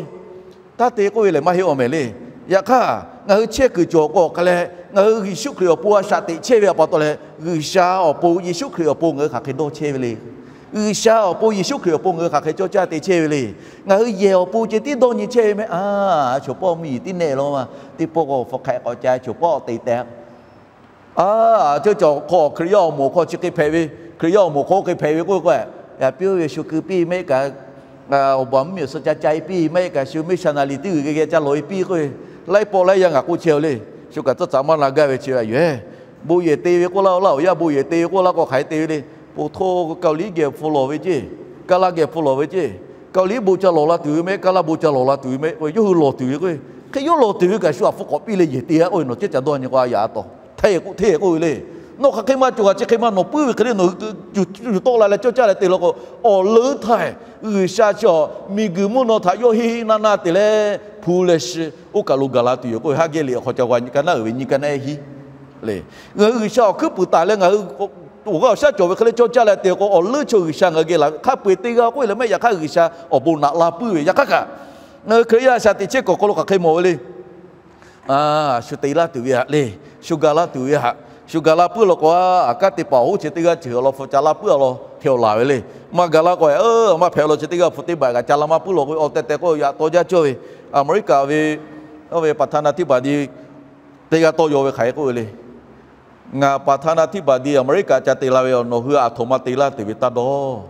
taˇ te k'oˆ ve lehˬ maˇ heˆ awˬ mehˍ le. Yaꞈ hk'aˇ ngaˬ hui chehˇ kuiˬ cawˬ k'o hk'e leh ngaˬ hui Yeˍsuˆ Hkriꞈ awˬ pon a shaꞈ teꞈ chehˇ ve pa taw leh, G'uiˬsha awˬ pon Yeˍsuˆ Hkriꞈ awˬ pon ngaˬ hui hk'aˬ hk'e dawˇ chehˇ ve le. G'uiˬsha awˬ pon Yeˍsuˆ Hkriꞈ awˬ pon ngaˬ hui hk'aˬ hk'e cawˇ caˇ te chehˇ ve le. Ngaˬ hui yehˬ awˬ pon ceh tiˉ dawˇ nyi chehˇ ve mehˍ. A, chaw pawˆ mvuhˇ yeˬ tiˉ nehˆ law ma, teˇ pawˆ k'o hpu hk'aˆ k'awꞈ ca, chaw pawˆ te teh. A, cawˇ cawˬ hk'aw Hkriꞈ yaˇ awˬ moˍ hk'aw chi hk'e hpehꞈ ve, Hkriꞈ yaˇ awˬ moˍ hk'aw hk'e hpehꞈ ve k'oˆ ve k'o, yaꞈ piˇ ve shu keu piˇ mehˆ kaꞈ, awˬ baˬ mvuhˇ miˬ suh ca ca-e piˇ mehˆ kaꞈ, shu missionary teˇ g'uiˬ geh geh ca lawˬ-e piˇ k'oˆ ve, laiˉ pawˆ laiˉ yanˇ ngaˬ k'oˆ chehˇ-oˬ le. Shu kaꞈ tcuhˉ tcuhˉ maˇ na gaˇ ve chi ve yoˬ-ehˍ. Bon yehˬ te ve k'oˆ laˇ-oˬ, laˇ-oˬ yaˇ bon yehˬ te ve k'oˆ laˇ k'o hk'aˬ hk'e te ve le. Poˬ hto Kaoˍliˇ geh hpu lawˬ ve ceˇ, Kaˇlaˇ geh hpu lawˬ ve ceˇ. Kaoˍliˇ bon ca lawˬ la tuˬ ve mehˆ, Kaˇlaˇ bon ca lawˬ la tuˬ ve mehˆ k'o, yawˇ hui lawˬ tuˬ ve k'o, hk'e yawˇ lawˬ tuˬ ve kaꞈ shu aꞈ hpu k'awꞈ piˇ leh yehˬ te-a k'oˆ ve, nawˬ cehˉ ca dawˇ nyi k'o a yaꞈ a taw hteˇ k'oˆ hteˇ k'oˆ ve le. Nawˬ hk'aˬ hk'e maˇ cawˬ kaꞈ chi hk'e maˇ nawˬ puiˉ ve hk'e le, nawˬ hui yuˬ tawˆ la leh cawˇ caˇ leh te law k'o, awˬ leuˉ htaˇ G'uiˬsha chi awˬ miˬguiˬ mvuhˇ naw htaꞈ yawˇ heˆ heˆ naˇ naˇ te leh hpu leh shi oˇ kaˬ lo gaˬ la tuˬ yoˬ k'oˆ ve, haˉ geh liꞈ awˬ hk'aw ca g'a nyi ka naˉ uiˍ ve nyi ka naˉ hiˉ le. Ngaˬ hui G'uiˬsha awˬ hkuiˉ puiˍ taˍ leh ngaˬ hui awˬ g'aˇ awˬ shaˉ cawˬ ve hk'e le cawˇ caˇ leh te k'o, awˬ leuˉ chaw G'uiˬsha ngaˬ hui geh laˬ ve hk'a peu-eˬ te g'a k'oˆ ve lehˬ mehˆ, yaꞈ hk'aˇ G'uiˬsha awˬ bon naꞈ la puiˉ ve. Yaꞈ hk'aˇ kaꞈ ngaˬ hui Hkriꞈ yaˇ shaꞈ teꞈ chehˇ kuiˬ awˬ hk'aw lo hk'aˬ hk'e mawˬ ve le. Shu te laˇ tuˬ ve haꞈ le, shu ga laˇ tuˬ ve haꞈ, shu ga laˇ puiˉ law k'o, aꞈ kaˉ teˇ hpaˍ awˬ hoˉ chi teˇ g'aˇ ceuˬ awˬ lawn hpu ca laˇ puiˉ awˬ lawn hk'e awˬ laˬ ve le. Maˇ ga laˇ k'o, maˇ hpehꞈ law chi teˇ g'aˇ hpu teˇ baˬ kaꞈ ca la maˇ puiˉ law k'o, awˬ tehˬ tehˬ k'o yaꞈ taw jaˇ cawˇ ve. Aˍmeˍriˆkaꞈ ve, oˇ ve ประธานาธิบดี teˇ g'aˇ tawˇ yaw ve hk'aˬ hk'e k'oˆ ve le. Ngaˬ ประธานาธิบดี Aˍmeˍriˆkaꞈ ca te la ve, nawˬ hui aˬ htoꞈ ma te laˇ tuˬ ve taˇ dawˇ.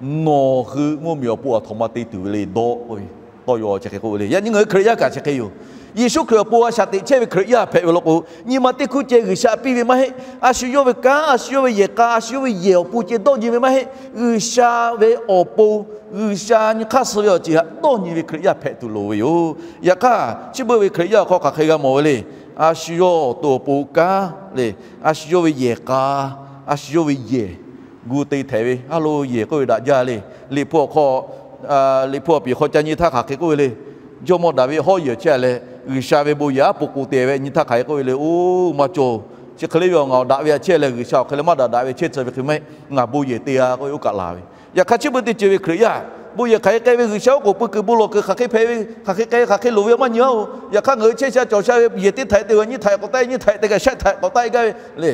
Nawˬ hui mvuhˇmiˬ awˬ pon aˬ htoꞈ ma te tuˬ ve le dawˇ k'oˆ ve, tawˇ yaw chi hk'e k'oˆ ve le. Yaꞈ nyi ngaˬ hui Hkriꞈ yaˇ kaꞈ chi hk'e yoˬ. Yeˍsuˆ Hkriꞈ awˬ pon a shaꞈ teꞈ chehˇ ve Hkriꞈ yaˇ hpehꞈ ve law k'o, nyi ma teˇ hkuˇ ceh G'uiˬsha piˇ ve maˇ heˆ. A shu yawˇ ve kanˉ, a shu yawˇ ve yehˬ k'a, a shu yawˇ ve yehˬ awˬ pon ceh dawˇ nyi ve maˇ heˆ. G'uiˬsha ve awˬ pon, G'uiˬsha nyi hk'aˇ suh ve awˬ ceuˬ htaꞈ dawˇ nyi ve Hkriꞈ yaˇ hpehꞈ tuˬ loˍ ve yoˬ. Yaꞈ hk'aˇ chi beuꞈ ve Hkriꞈ yaˇ awˬ hk'aw hk'aˬ hk'e g'a mawˬ ve le. A shu yawˇ awˬ to awˬ pon kanˉ le, a shu yawˇ ve yehˬ k'a, a shu yawˇ ve yehˬ gu te htehꞈ ve, a lo yehˬ k'oˆ ve daꞈ jaˇ le. Liꞈ hpu awˬ hk'aw, Liꞈ hpu awˬ piˍ hk'aw ca nyi htaˇ hk'aˬ hk'e k'oˆ ve le. Jawˇmawˇ Daˍviˆ hawˉ yehˬ chehˇ leh G'uiˬsha ve bon yehˬ aˉ po k'o te ve nyi htaˇ hk'aˬ hk'e k'oˆ ve le. Oˇ, maˇ cawˬ. Chi hk'e le ve, ngaˬ awˬ daꞈ ve aꞈ chehˇ leh G'uiˬsha awˬ hk'e leh maˇ daꞈ daꞈ ve chehˇ tcuh ve hk'e maˇ heˆ. Ngaˬ bon yehˬ te-a k'oˆ ve oˇ kaꞈ laˬ ve. Yaꞈ hk'aˇ chi beuꞈ teˇ ceuˬ ve Hkriꞈ yaˇ, bon yehˬ hk'aˬ hk'e k'ai ve, G'uiˬsha oˉ k'oˍ pui kuiˬ bon lawˬ kuiˬ hk'aˬ hk'e hpehꞈ ve, hk'aˬ hk'e k'ai hk'aˬ hk'e loˍ ve maˇ nyi-oˬ. Yaꞈ hk'aˇ ngaˬ hui chehˇ sha cawˬ sha ve yehˬ teˇ htaiꞈ te ve, nyiˇ htaiꞈ k'awꞈ taˆ-e, nyiˇ htaiꞈ te kaꞈ shehˆ htaiꞈ k'awꞈ taˆ-e gaˇ ve le.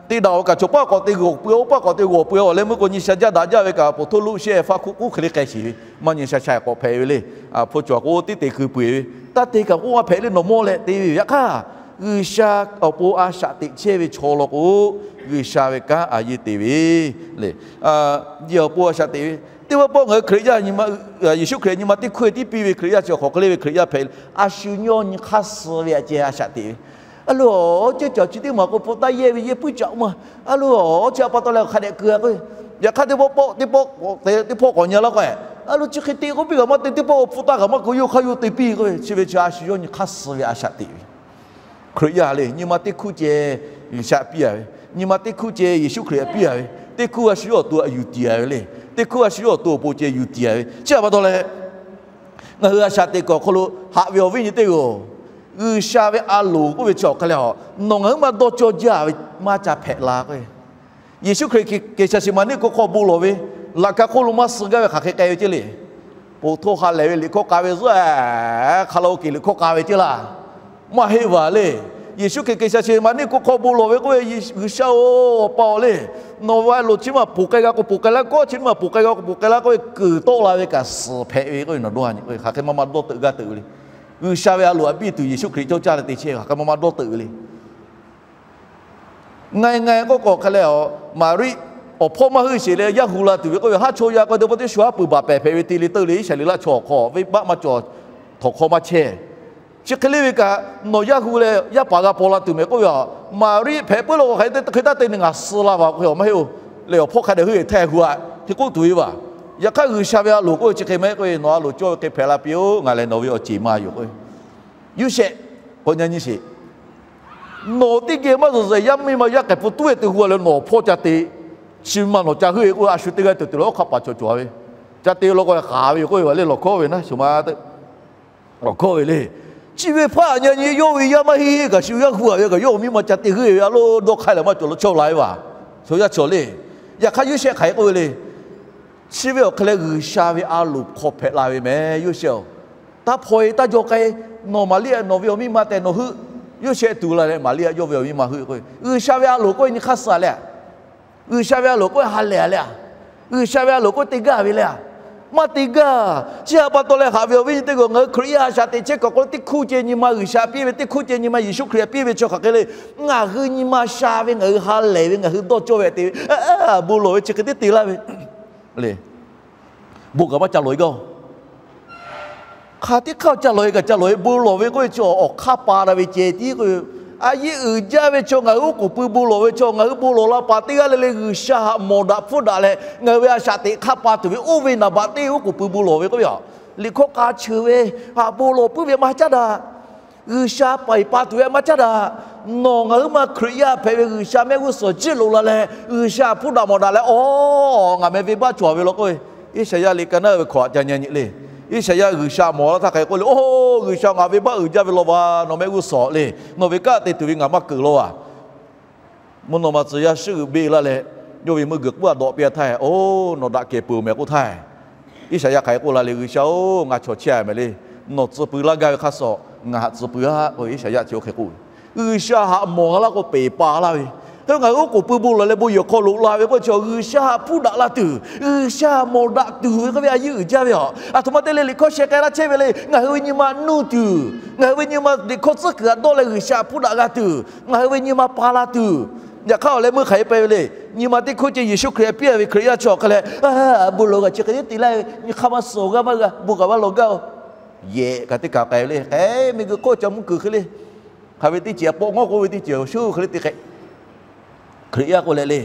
Teˇ daꞈ-oˬ kaꞈ chaw paˆ k'awꞈ te g'awˬ pui-a, oˇ paˆ k'awꞈ te g'awˬ pui-a, awˬ leh meuˇ k'o nyi sha jaˇ daꞈ jaˇ ve kaꞈ, poˬ htoˇ luˆ shehˆ faˇ hkuˆ k'oˆ hk'e le k'ai shiˍ ve, maˇ nyi sha sha k'awꞈ hpehꞈ ve le. Hpu cawˬ k'o teˇ te keu peuˬ ve, taˇ te kaꞈ k'oˆ maˇ hpehꞈ le, nawˬ mawˇ leh te ve yoˬ. Yaꞈ hk'aˇ G'uiˬsha awˬ pon a shaꞈ teꞈ chehˇ ve chaw law k'o, G'uiˬsha ve kanˉ a yeˇ te ve le. Yehˬ awˬ pon a shaꞈ teꞈ ve, Teˇ pawˆ pawˆ ngaˬ hui Hkriꞈ yaˇ nyi ma, Yeˍsuˆ Hkriꞈ nyi ma teˇ hkui tiˉ piˇ ve Hkriꞈ yaˇ chi awˬ hk'aˬ hk'e le ve Hkriꞈ yaˇ hpehꞈ, a shu yawˇ nyi hk'aˇ suh ve aꞈ ceh a shaꞈ teꞈ ve. A lo, ceuˇ caˬ chi teˇ maˬ k'o hpu taˇ yehˇ ve yehˇ puiˉ caꞈ maˇ. A lo, chi a pa taw leh hk'a dehꞈ keu a k'o, yaꞈ hk'aˇ teˇ pawˆ pawˆ teˇ pawˆ k'awꞈ te teˇ hpawˇ k'awꞈ nyi laˇ k'o, a lo chi hk'e te k'oˆ piˇ kaꞈ maˇ te, teˇ pawˆ hpu taˇ kaꞈ maˇ keu, yawˇ hk'aˇ yawˇ te piˇ k'o, chi ve chi a shu yawˇ nyi hk'aˇ suh ve a shaꞈ teꞈ ve. Hkriꞈ yaˇ le, nyi ma teˇ hkuˇ ceh G'uiˬsha piˇ a ve, nyi ma teˇ hkuˇ ceh Yeˍsuˆ Hkriꞈ piˇ a ve, teˇ hkuˇ a shu yawˇ awˬ to htaꞈ yuˬ tiˍ a ve le. Teˇ hkuˇ a shu yawˇ awˬ to awˬ pon ceh yuˬ tiˍ a ve. Chi a pa taw leh, ngaˬ hui a shaꞈ teꞈ kuiˬ awˬ hk'aw lo haꞈ ve awˬ viˉ nyi teˇ g'aˇ-oˬ, G'uiˬsha ve a loˍ k'oˆ ve chi awˬ hk'aˬ leh a, nawˬ ngaˬ huiˉ ma dawˇ cawˇ jaˇ ve maˇ ca hpehꞈ la k'o, Yeˍsuˆ Hkriꞈ G'uiˬsha shiˍ maˍ neˇ kuˬ hk'aw bon lawˬ ve, laꞈ ka hk'oˆ lo maˇ suh gaˇ ve hk'aˬ hk'e k'ai ve ceˇ le. Poˬ htoˇ ha lehˬ ve liꞈ hkawˇ k'a ve zuhˆ, hk'a la oˇ ke liꞈ hkawˇ k'a ve ceˇ laˇ. Maˇ heˆ vaˬ le. Yeˍsuˆ Hkriꞈ G'uiˬsha shiˍ maˍ neˇ kuˬ hk'aw bon lawˬ ve k'oˆ ve, G'uiˬsha-oˬ, Awˬ pa-oˬ le, nawˬ ve a loˍ chi maˇ poˬ k'ai g'a k'o poˬ k'ai laˇ, kawˆ chi maˇ poˬ k'ai g'a k'o poˬ k'ai laˇ k'oˆ ve kuiˬ tawˆ la ve kaꞈ suhˍ hpehꞈ ve k'oˆ ve, nawˬ dawˇ ha nyi k'o hk'aˬ hk'e maˇ maˇ dawˇ teuꞈ gaˇ teuꞈ ve le. G'uiˬsha ve a loˍ htaꞈ piˇ tuˬ Yeˍsuˆ Hkriꞈ cawˇ caˇ leh te chehˇ ve hk'aˬ hk'e maˇ maˇ dawˇ teuꞈ ve le. Nga e nga e k'oˆ k'o hk'e leh a, Maˍriˆ awˬ hpawˇ maˇ heuˆ sheˍ leh yaˇ hu la tuˬ ve k'oˆ ve, haˉ chaw yaˇ k'o teˇ pawˆ teˇ shu haˉ pui baˬ pehˍ hpehꞈ ve te le teuˆ le, Iˉsaˍreˍlaˆ chaw awˬ hk'aw venˇbaˆ maˇ cawˬ, htawnˍ hk'aw maˇ chehˇ. Chi hk'e le ve kaꞈ nawˬ yaˇ hu leh yaˇ paˍ g'a paw la tuˬ mehˍ k'oˆ ve a, Maˍriˆ hpehꞈ puiˉ la k'o hk'aˬ hk'e hk'e taˇ te, ngaˬ suh la vaˬ k'o hk'e maˇ heˆ-oˬ. Leh awˬ hpawˇ hk'a dehꞈ heuˆ e htehˇ hu a, hk'e k'oˆ tuˬ ve vaˬ. Yaꞈ hk'aˇ G'uiˬsha ve a loˍ k'oˆ ve chi hk'e maˇ heˆ k'oˆ ve, nawˬ a loˍ cawˇ ve hk'e hpehꞈ la piˇ-oˆ, ngaˬ lehˬ nawˬ ve awˬ ceˬ ma yoˬ k'o, Yoˇsehꞈ k'awꞈ nyi nyi sheˍ. Nawˬ teˇ geh maˇ zuhˬ zuhˬ yaˇ miˇ ma yaˇ k'ehˬ hpu tuˉ ve te hu a leh nawˬ awˬ hpawˇ ca te, chi maˇ nawˬ ca heuˆ e k'oˆ ve, a shu teˇ g'aˇ tuˬ tuˬ leh oˇ hk'aˆ paˍ cawˬ cawˬ ve, ca te law k'o hk'aˬ ve yoˬ k'oˆ ve, a leh lawˬ hkawˇ ve naˉ shu ma te, lawˬ hkawˇ ve le. Chi ve hpaˇ nyi nyi yawˇ ve yaˇ maˇ heˆ kaꞈ shu yaˇ hu a ve kaꞈ yawˇ awˬ miˇ ma ca te heuˆ e ve, a loˍ dawˇ hk'ai leh maˇ cawˬ la chawˇ la ve vaˬ. Chaw yaˇ cawˬ le. Yaꞈ hk'aˇ Yoˇsehꞈ hk'aˬ hk'e k'oˆ ve le. Chi ve awˬ hk'e leh G'uiˬsha ve a loˍ hk'aw hpehꞈ la ve mehˍ Yoˇsehꞈ-oˬ. Taˇ hpaw e taˇ jaw k'ai, nawˬ Maˍriˆ-a nawˬ ve awˬ miˇ ma tehꞈ nawˬ heuˆ. Yoˇsehꞈ tuˬ la leh Maˍriˆ-a yawˇ ve awˬ miˇ ma heuˆ k'o, G'uiˬsha ve a loˍ k'oˆ ve nyi hk'aˇ suh a le. G'uiˬsha ve a loˍ k'oˆ ve ha lehˬ a le. G'uiˬsha ve a loˍ k'oˆ ve te gaˇ ve le. Maˇ te gaˇ. Chi htaꞈ pa taw leh haꞈ ve awˬ viˉ nyi teˇ g'aˇ, ngaˬ hui Hkriꞈ yaˇ a shaꞈ teꞈ chehˇ kuiˬ awˬ hk'aw lo teˇ hkuˇ ceh nyi ma G'uiˬsha piˇ ve, teˇ hkuˇ ceh nyi ma Yeˍsuˆ Hkriꞈ piˇ ve chi hk'aˬ hk'e le. Ngaˬ hui nyi ma sha ve, ngaˬ hui ha lehˬ ve, ngaˬ hui dawˇ cawˇ ve te ve, bon lawˬ ve chi hk'e te te laˇ ve le. Bon kaꞈ maˇ ca lawˬ e gaˇ-oˬ. Hk'aˬ teˇ hk'aˇ ca lawˬ e kaꞈ ca lawˬ e, bon lawˬ ve k'oˆ ve chi awˬ hk'aˇ pa la ve ceh tiˉ k'o, a yeˇ uiˍ jaˇ ve chaw, ngaˬ hui oˉ k'oˍ pui bon lawˬ ve chaw, ngaˬ hui bon lawˬ la paˍ teˇ g'aˇ le le G'uiˬsha htaꞈ mawˬ daꞈ hpfuhˇ daꞈ leh ngaˬ hui ve a shaꞈ teꞈ hk'aˇ pa tuˬ ve oˇ ve naˍ baꞈ teˇ oˉ k'oˍ pui bon lawˬ ve k'oˆ ve a. Liꞈ hkawˇ k'a cheuˬ ve, haꞈ bon lawˬ puiˉ ve maˇ caˉ daꞈ. G'uiˬsha paiˍ pa tuˬ ve maˇ caˉ daꞈ. Nawˬ ngaˬ huiˉ ma Hkriꞈ yaˇ hpehꞈ ve G'uiˬsha mehˆ g'uˇ suhˍ jiˇ loꞈ la leh G'uiˬsha hpfuhˇ daꞈ mawˬ daꞈ leh, aw, ngaˬ meh venˇbaˆ cawˬ ve law k'oˆ ve, Iˉsaˍyaˆ liꞈ ka naˉ ve hkawꞈ ca nyi nyi le. Iˉsaˍyaˆ G'uiˬsha mawˬ laˇ htaˇ hk'aˬ hk'e k'oˆ le, Oˇ, G'uiˬsha, ngaˬ venˇbaˆ uiˍ jaˇ ve law va, nawˬ mehˆ g'uˇ suhˍ le. Nawˬ ve kanˉ te tuˬ ve ngaˬ maˇ keunˍ law a. Mvuhˇ naw ma tcuh yaˇ shiˉ g'uiˬ beˆ laˇ leh, yawˇ ve meuˇ g'uiˬ k'uˉ a dawꞈ piˇ a htaˇ, Oˇ, nawˬ daꞈ kehˬ peuˬ mehˍ k'oˆ htaˇ, Iˉsaˍyaˆ hk'aˬ hk'e k'oˆ la le, G'uiˬsha-oˬ, ngaˬ chaw chehˇ a mehˍ le. Nawˬ tcuh pui laˇ gaˇ ve hk'aˇ suh ngaˬ haꞈ tcuh pui a k'oˆ ve Iˉsaˍyaˆ chi oˇ hk'e k'oˆ ve. G'uiˬsha haꞈ mawˬ laˇ k'o peˍ pa laˇ ve, hk'e ngaˬ hui oˉ k'oˍ pui bon lawˬ leh bon yehˬ hk'aw loꞈ la ve k'oˆ ve chi G'uiˬsha haꞈ hpfuhˇ daꞈ la tuˬ, G'uiˬsha mawˬ daꞈ tuˬ ve k'oˆ ve a yeˇ uiˍ jaˇ ve a. Aˬ htoꞈ ma te leh liꞈ hkawˇ sheh k'ai laˇ chehˇ ve le. Ngaˬ hui ve nyi ma nuˇ tuˬ, ngaˬ hui ve nyi ma liꞈ hkawˇ tcuhˉ kuiˬ htaꞈ dawˇ leh G'uiˬsha hpfuhˇ daꞈ g'a tuˬ, ngaˬ hui ve nyi ma pa la tuˬ, yaꞈ hk'aˇ awˬ leh meuˇ hk'aˬ hk'e pehꞈ ve le. Nyi ma teˇ hkawˇ ceh Yeˍsuˆ Hkriꞈ piˇ a ve Hkriꞈ yaˇ chi awˬ hk'e leh, bon lawˬ g'a chi hk'e te laˇ ve, nyi hk'aˇ maˇ suhˍ g'a maˇ g'a, bon kaꞈ maˇ lawˬ gaˇ-oˬ. Yehˬ kaꞈ teˇ kaꞈ k'ai ve le. K'ai miˬguiˬ hk'oˆ ca mvuhˇ kuiˬ hk'e le. Hk'aˬ ve teˇ ceuˬ a pawˆ ngawˉ k'oˆ ve teˇ ceuˬ shu hk'e le te k'ai. Hkriꞈ yaˇ k'o leh le,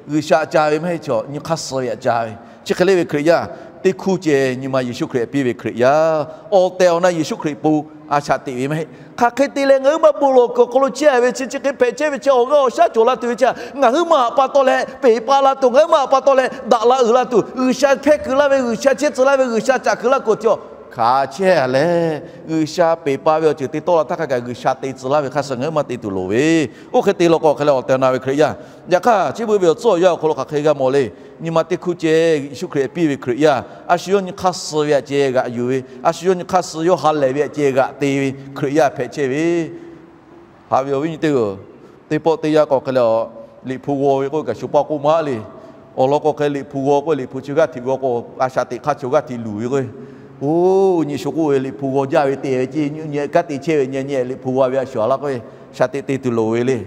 G'uiˬsha ca ve maˇ heˆ chaw, nyi hk'aˇ suh ve htaꞈ ca ve. Chi hk'e le ve Hkriꞈ yaˇ, teˇ hkuˇ ceh nyi ma Yeˍsuˆ Hkriꞈ piˇ ve Hkriꞈ yaˇ, awˬ tehˬ awˬ na Yeˍsuˆ Hkriꞈ pon a shaꞈ teꞈ ve maˇ heˆ. Hk'aˬ hk'e te leh ngaˬ huiˉ ma bon lawˬ kuiˬ awˬ hk'aw lo chehˇ ve chi, chi hk'e hpehꞈ chehˇ ve chi awˬ g'aˇ awˬ shaˉ cawˬ la tuˬ ve chi, ngaˬ huiˉ ma htaꞈ pa taw leh peˍ pa la tuˬ, ngaˬ huiˉ ma htaꞈ pa taw leh daꞈ la uiˍ la tuˬ, G'uiˬsha hpehˇ kuiˬ laˇ ve, G'uiˬsha chehˇ tcuh laˇ ve, G'uiˬsha caꞈ kuiˬ laˇ k'o chi a hk'aˬ chehˇ leh, G'uiˬsha peˍ pa ve awˬ ceuˬ te tawˆ la htaˇ hk'a gaˬ G'uiˬsha te tcuh laˇ ve hk'aˇ suh ngaˬ huiˉ ma te tuˬ loˍ ve, oˇ hk'e te law k'o hk'e leh awˬ tehˬ awˬ na ve Hkriꞈ yaˇ. Yaꞈ hk'aˇ chi beuꞈ ve awˬ tcuhˉ awˬ yanˇ awˬ hk'aw lo hk'aˬ hk'e g'a mawˬ le. Nyi ma teˇ hkuˇ ceh Yeˍsuˆ Hkriꞈ piˇ ve Hkriꞈ yaˇ, a shu yawˇ nyi hk'aˇ suh ve htaꞈ ceh g'aꞈ yuˬ ve, a shu yawˇ nyi hk'aˇ suh yawˇ ha lehˬ ve htaꞈ ceh g'aꞈ te ve Hkriꞈ yaˇ hpehꞈ chehˇ ve, haꞈ ve awˬ viˉ nyi teˇ g'aˇ, teˇ pawˆ teˇ yanˇ k'o hk'e leh a, Liꞈ hpu g'aw ve k'oˆ kaꞈ shu paˇ k'oˆ maˇ le. Awˬ lawn k'o hk'e Liꞈ hpu g'aw k'oˆ, Liꞈ hpu chi g'aˇ hteꞈ g'aw k'o, a shaꞈ teꞈ hk'aˇ chaw g'aˇ hteꞈ luˬ ve k'o, oˇ nyi shu k'oˆ ve Liꞈ hpu g'aw jaˇ ve te ve ceˇ, nyi nyi kanˉ te chehˇ ve nyi nyi Liꞈ hpu g'aw ve a shu a laˇ k'o, shaꞈ teꞈ te tuˬ loˍ ve le.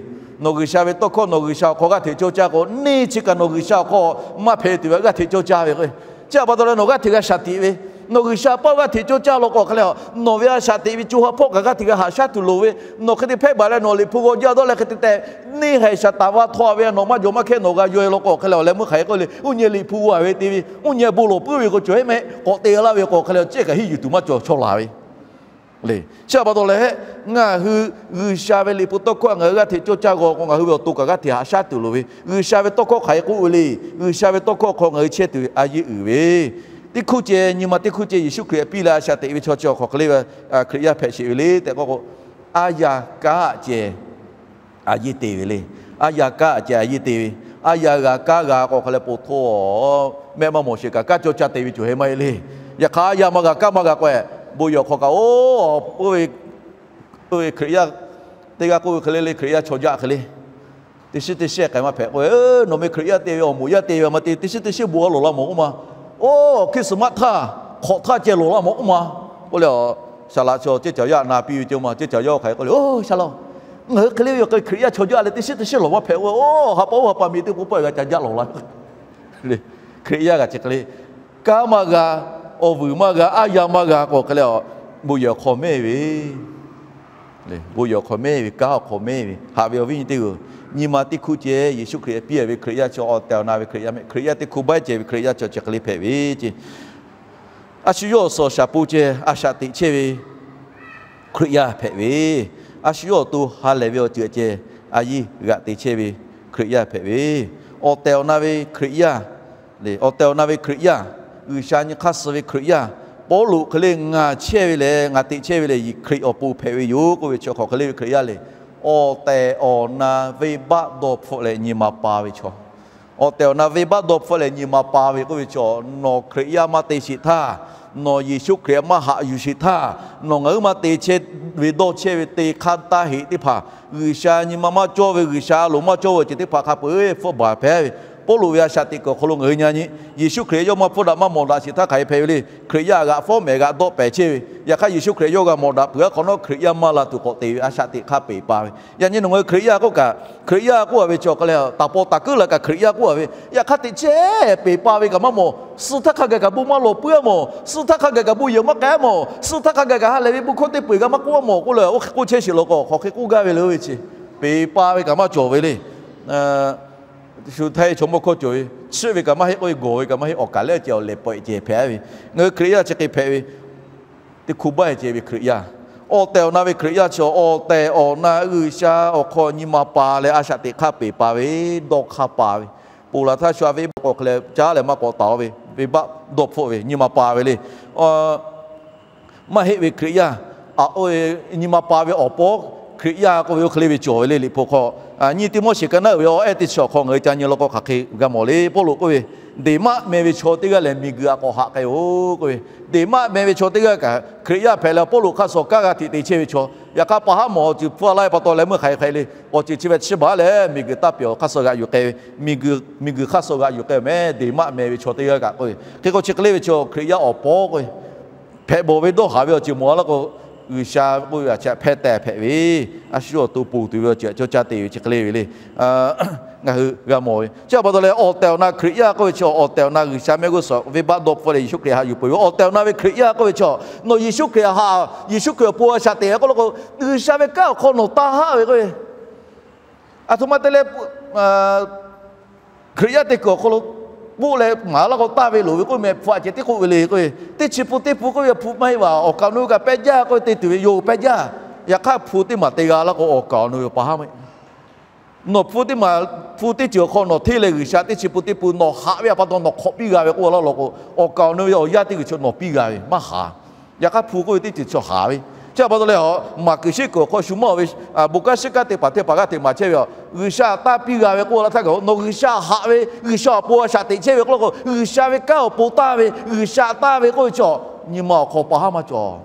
Nawˬ G'uiˬsha ve tawˇ hkawˇ nawˬ G'uiˬsha awˬ hk'aw g'aˇ hteꞈ cawˇ caˇ k'o, neˇ chi kaꞈ nawˬ G'uiˬsha awˬ hk'aw maˇ hpehꞈ tuˬ ve g'aˇ hteꞈ cawˇ caˇ ve k'o, Chi htaꞈ pa taw leh nawˬ g'aˇ hteꞈ g'a shaˍ tiꞈ ve, nawˬ G'uiˬsha paˆ g'aˇ hteꞈ cawˇ caˇ law k'o hk'e leh, nawˬ ve a shaꞈ teꞈ ve co ha hpawˇ kaꞈ g'aˇ hteꞈ g'a haꞈ shaˉ tuˬ loˍ ve, nawˬ hk'e te hpehˇ baˬ leh nawˬ liꞈ hpu g'aw jaˇ dawˇ leh hk'e te tehꞈ neˇ haiˬ shaˍ taˍ va htaw ve a nawˬ maˇ jawˬ maˇ hkehˇ nawˬ g'a yaw e law k'o hk'e leh, awˬ leh meuˇ hk'aˬ hk'e k'oˆ le, uˉ nyi liꞈ hpu g'a ve te ve, uˉ nyi bon lawˬ puiˉ ve k'o cawˬ heˆ mehˆ k'awꞈ te laˇ ve k'o hk'e leh, cehˇ kaꞈ hiˉ yuˬ tuˬ maˇ cawˬ chaw laˬ ve le. Chi htaꞈ pa taw leh, ngaˬ hui G'uiˬsha ve liꞈ hpu tawˇ hkawˇ ngaˬ hui g'aˇ hteꞈ cawˇ caˇ g'aw k'o, ngaˬ hui ve awˬ to kaꞈ g'aˇ hteꞈ haꞈ shaˉ tuˬ loˍ ve, G'uiˬsha ve tawˇ hkawˇ hk'aˬ hk'e k'oˆ ve le, G'uiˬsha ve tawˇ hkawˇ hk'aw ngaˬ hui chehˇ tuˬ ve a yeˇ uiˍ ve, teˇ hkuˇ ceh nyi ma teˇ hkuˇ ceh Yeˍsuˆ Hkriꞈ piˇ leh a shaꞈ teꞈ ve chaw chi awˬ hk'aw hk'e le, Hkriꞈ yaˇ hpehꞈ sheˍ ve le tehꞈ k'oˆ k'o, aˉ yaˇ kanˉ aꞈ ceh a yeˇ te ve le. Aˉ yaˇ kanˉ aꞈ ceh a yeˇ te ve, aˉ yaˇ g'a kanˉ g'a k'o hk'e leh po htoˇ, mehˆ maˇ mawˬ sheˍ kaꞈ kanˉ cawˇ caˇ te ve cawˬ heh maˇ heˆ le. Yaꞈ hk'aˇ aˉ yaˇ maˇ g'a kanˉ maˇ g'a k'o, bon yehˬ awˬ hk'aw kaꞈ oˇ ve Hkriꞈ yaˇ teˇ g'aˇ k'oˆ ve hk'e le le, Hkriꞈ yaˇ chaw jaˆ hk'e le, teˇ shiˉ teˇ shiˉ k'ai maˇ hpehꞈ k'o, nawˬ meh Hkriꞈ yaˇ te ve awˬ moˍ yaˇ te ve maˇ te, teˇ shiˉ teˇ shiˉ bon a lawˬ la mawˬ k'oˆ ma. Oˇ Christmas htaˇ, hk'awꞈ htaˇ ceh lawˬ la mawˬ k'oˆ ma. K'oˆ leh, saˍ laꞈ chaw ceˇ caˬ yaˇ na piˇ ve ceh ma, ceˇ caˬ yaˇ hk'aˬ hk'e k'oˆ le, oˇ shaˍ laꞈ, ngaˬ hui hk'e le ve awˬ hk'e Hkriꞈ yaˇ chaw jaˆ leh teˇ shiˉ teˇ shiˉ lawˬ maˇ hpehꞈ k'o, oˇ ha pa oˇ ha pa miˬ teˇ k'oˆ pawˆ g'a ca jaˆ lawˬ la. Hkriꞈ yaˇ g'a chi hk'e le, kanˉ maˇ g'a, awˬ vuiˬ maˇ g'a, aˉ yaˇ maˇ g'a k'o hk'e leh, bon yehˬ awˬ hk'aw mehˇ ve, bon yehˬ awˬ hk'aw mehˇ ve, kanˉ awˬ hk'aw mehˇ ve, haꞈ ve awˬ viˉ nyi teˇ g'uˬ, nyi ma teˇ hkuˇ ceh Yeˍsuˆ Hkriꞈ piˇ ve Hkriꞈ yaˇ chaw awˬ tehˬ awˬ na ve Hkriꞈ yaˇ mehˆ, Hkriꞈ yaˇ teˇ hkuˇ baˆ ceh ve Hkriꞈ yaˇ chaw chi hk'e le hpehꞈ ve ce. A shu yawˇ awˬ suhˍ awˬ shaˍ pon ceh a shaꞈ teꞈ chehˇ ve Hkriꞈ yaˇ hpehꞈ ve, a shu yawˇ awˬ to ha lehˬ ve awˬ ceuˬ ceh a yeˇ g'aꞈ te chehˇ ve Hkriꞈ yaˇ hpehꞈ ve, awˬ tehˬ awˬ na ve Hkriꞈ yaˇ, awˬ tehˬ awˬ na ve Hkriꞈ yaˇ, G'uiˬsha nyi hk'aˇ suh ve Hkriꞈ yaˇ, Pawˇluꞈ hk'e le ngaˬ chehˇ ve lehˬ, ngaˬ teꞈ chehˇ ve lehˬ, Hkriꞈ awˬ pon hpehꞈ ve yoˬ k'oˆ ve chi hk'aˬ hk'e le ve Hkriꞈ yaˇ le. Awˬ tehˬ awˬ na venˇbaˆ dawˇ hpfuhˆ leh nyi ma pa ve chaw, awˬ tehˬ awˬ na venˇbaˆ dawˇ hpfuhˆ leh nyi ma pa ve k'oˆ ve chaw, nawˬ Hkriꞈ yaˇ maˇ te sheˍ htaˇ, nawˬ Yeˍsuˆ Hkriꞈ maˇ haꞈ yuˬ sheˍ htaˇ, nawˬ ngaˬ huiˉ maˇ te chehˇ ve dawˇ chehˇ ve te hk'aˇ taˇ heꞈ teˇ hpaˍ, G'uiˬsha nyi ma maˇ cawˇ ve, G'uiˬsha a loˍ maˇ cawˇ ve awˬ ceuˬ teˇ hpaˍ hk'a peu-eˬ hpfuhˆ baˬ hpehꞈ ve. Pawˇluꞈ ve a shaꞈ teꞈ kuiˬ awˬ hk'aw lo ngaˬ hui nyi nyi, Yeˍsuˆ Hkriꞈ yawˇ maˇ hpfuhˆ daꞈ maˇ mawˬ daꞈ sheˍ htaˇ hk'aˬ hk'e hpehꞈ ve le. Hkriꞈ yaˇ g'aꞈ fawˉ mehˍ g'aꞈ dawˆ pehˍ chehˇ ve, yaꞈ hk'aˇ Yeˍsuˆ Hkriꞈ yawˇ g'a mawˬ daꞈ peuˬ aˉ hk'awꞈ nawˉ Hkriꞈ yaˇ maˇ la tuˬ k'awꞈ te ve a shaꞈ teꞈ hk'aˇ peˬ pa ve. Yaꞈ nyi nawˬ ngaˬ hui Hkriꞈ yaˇ k'oˆ kaꞈ, Hkriꞈ yaˇ k'oˆ a ve chi awˬ hk'e leh taˍ paw taˍ kuiˉ la kaꞈ Hkriꞈ yaˇ k'oˆ a ve, yaꞈ hk'aˇ teꞈ chehˇ peˬ pa ve kaꞈ maˇ mawˬ. Suh htaˇ hk'a gaˬ kaꞈ bon maˇ lawˬ puiˉ a mawˬ. Suh htaˇ hk'a gaˬ kaꞈ bon yehˬ maˇ k'ai a mawˬ. Suh htaˇ hk'a gaˬ kaꞈ ha lehˬ ve bon hkawˇ teˇ peu-eˬ g'a maˇ k'oˆ a mawˬ k'oˆ leh, oˇ hk'e k'oˆ chehˇ sheˍ law k'o, hk'aˬ hk'e k'oˆ gaˇ ve le oˇ ve chi, peˬ pa ve kaꞈ maˇ cawˬ ve le. Shu htaiˇ chaw mawˇ hkawˇ cawˬ ve, chiˆ ve kaꞈ maˇ heˆ k'oˆ ve, gawˬ ve kaꞈ maˇ heˆ, awˬ kaˍ lehˉ ceh awˬ lehˬ pawehꞈ ceh hpehꞈ ve. Ngaˬ hui Hkriꞈ yaˇ chi hk'e hpehꞈ ve, teˇ hkuˇ baˆ ceh ve Hkriꞈ yaˇ, awˬ tehˬ awˬ na ve Hkriꞈ yaˇ chi awˬ tehˬ awˬ na G'uiˬsha awˬ hk'aw nyi ma pa leh a shaꞈ teꞈ hk'aˇ peˬ pa ve, dawˇ hk'aˇ pa ve, ponˬ laˬ htaˇ shu a venˇbaˆ k'o hk'e leh caˉ leh maˇ k'awꞈ taˍ ve, venˇbaˆ dawˇ hpfuhˆ ve nyi ma pa ve le. Maˇ heˆ ve Hkriꞈ yaˇ, a, oˇ, nyi ma pa ve awˬ pawˇ Hkriꞈ yaˇ k'oˆ ve oˇ hk'e le ve cawˬ ve le Liꞈ hpu hk'aw. Nyiˇ Tiˆmoˉseˍ ka naˆ uiˍ ve awˬ ehˉ teˇ chi awˬ hk'aw ngaˬ hui ca nyi law k'o hk'aˬ hk'e g'a mawˬ le. Pawˇluꞈ k'oˆ ve, Deˍmaˆ meh ve chaw teˇ g'aˇ lehˬ miˬguiˬ aꞈ k'awꞈ haꞈ k'ai-oˬ k'oˆ ve, Deˍmaˆ meh ve chaw teˇ g'aˇ kaꞈ Hkriꞈ yaˇ hpehꞈ leh Pawˇluꞈ hk'aˇ suh kanˉ g'a hteꞈ te chehˇ ve chaw, yaꞈ hk'aˇ pa haˉ mawˬ awˬ ceuˬ hpfuhˇ a laˇ ve pa taw leh meuˇ hk'aˬ hk'e hk'e le, awˬ ceuˬ chi ve chiˇ baˬ leh miˬguiˬ taˇ pehˬ awˬ hk'aˇ suh g'aꞈ yuˬ k'ai ve, miˬguiˬ hk'aˇ suh g'aꞈ yuˬ k'ai-oˬ meh Deˍmaˆ meh ve chaw teˇ g'aˇ kaꞈ k'oˆ ve, hk'e k'o chi hk'e le ve chaw Hkriꞈ yaˇ awˬ pawˇ k'oˆ ve, hpehꞈ bawˬ ve dawˇ haˍ ve awˬ ceuˬ mawˬ a laˇ k'o, G'uiˬsha k'oˆ ve a chi hpehˇ tehˍ hpehꞈ ve, a shu awˬ to ponˬ tuˬ ve awˬ ceuˬ cawˇ caˇ te ve chi hk'e le ve le. Ngaˬ hui g'a mawˬ ve chi pa taw leh awˬ tehˬ awˬ na Hkriꞈ yaˇ k'oˆ ve chaw, awˬ tehˬ awˬ na G'uiˬsha mehˆ g'uˇ suhˍ venˇbaˆ dawˇ hpfuhˆ leh Yeˍsuˆ Hkriꞈ haꞈ yuˬ peuˬ ve awˬ tehˬ awˬ na ve Hkriꞈ yaˇ k'oˆ ve chaw, nawˬ Yeˍsuˆ Hkriꞈ haꞈ, Yeˍsuˆ Hkriꞈ awˬ pon a shaꞈ teꞈ k'oˆ law k'o, G'uiˬsha ve kanˉ awˬ hk'aw nawˬ taˇ haˆ ve k'oˆ ve, aˬ htoꞈ ma te leh Hkriꞈ yaˇ teˇ kuiˬ awˬ hk'aw lo k'oˆ leh maˍ laˇ k'o, taˇ ve loˍ ve k'oˆ meh hpu aꞈ ceh tiˉ k'oˆ ve le k'oˆ ve, teˇ chi hpu teˇ hpu k'oˆ ve hpu maˇ heˆ vaˬ, awˬ kaˍ awˬ nu ve kaꞈ pehˇ jaˇ k'oˆ ve te tuˬ ve yoˬ, pehˇ jaˇ. Yaꞈ hk'aˇ hpu teˇ maˬ te g'a laˇ k'o, awˬ kaˍ awˬ nu ve awˬ pa haˉ maˇ heˆ. Nawˬ hpu teˇ maˬ, hpu teˇ ceuˬ awˬ hk'aw nawˬ hteˇ leh G'uiˬsha teˇ chi hpu teˇ hpu nawˬ haꞈ ve a pa taw nawˬ hk'awꞈ piˇ g'a ve k'oˆ laˇ law k'o, awˬ kaˍ awˬ nu ve awˬ yaˇ teˇ g'uiˬ chaw nawˬ piˇ g'a ve maˇ haˍ. Yaꞈ hk'aˇ hpu k'oˆ ve teˇ ceuˬ chaw haˍ ve, chi pa taw leh a, Maˍkuiˬ shiˉ kuiˬ awˬ hk'aw shu maˇ ve, bon kanˉ shiˉ kanˉ teˇ hpaˍ teˇ hpaˍ g'aˇ hteꞈ maˍ chehˇ ve a, G'uiˬsha taˇ piˇ g'a ve k'oˆ laˇ htaˇ kaꞈ, nawˬ G'uiˬsha haꞈ ve, G'uiˬsha awˬ pon a shaꞈ teꞈ chehˇ ve k'oˆ law k'o, G'uiˬsha ve kanˉ awˬ pon taˇ ve, G'uiˬsha taˇ ve k'oˆ ve chaw, nyi ma awˬ hk'aw pa haˉ maˇ cawˬ.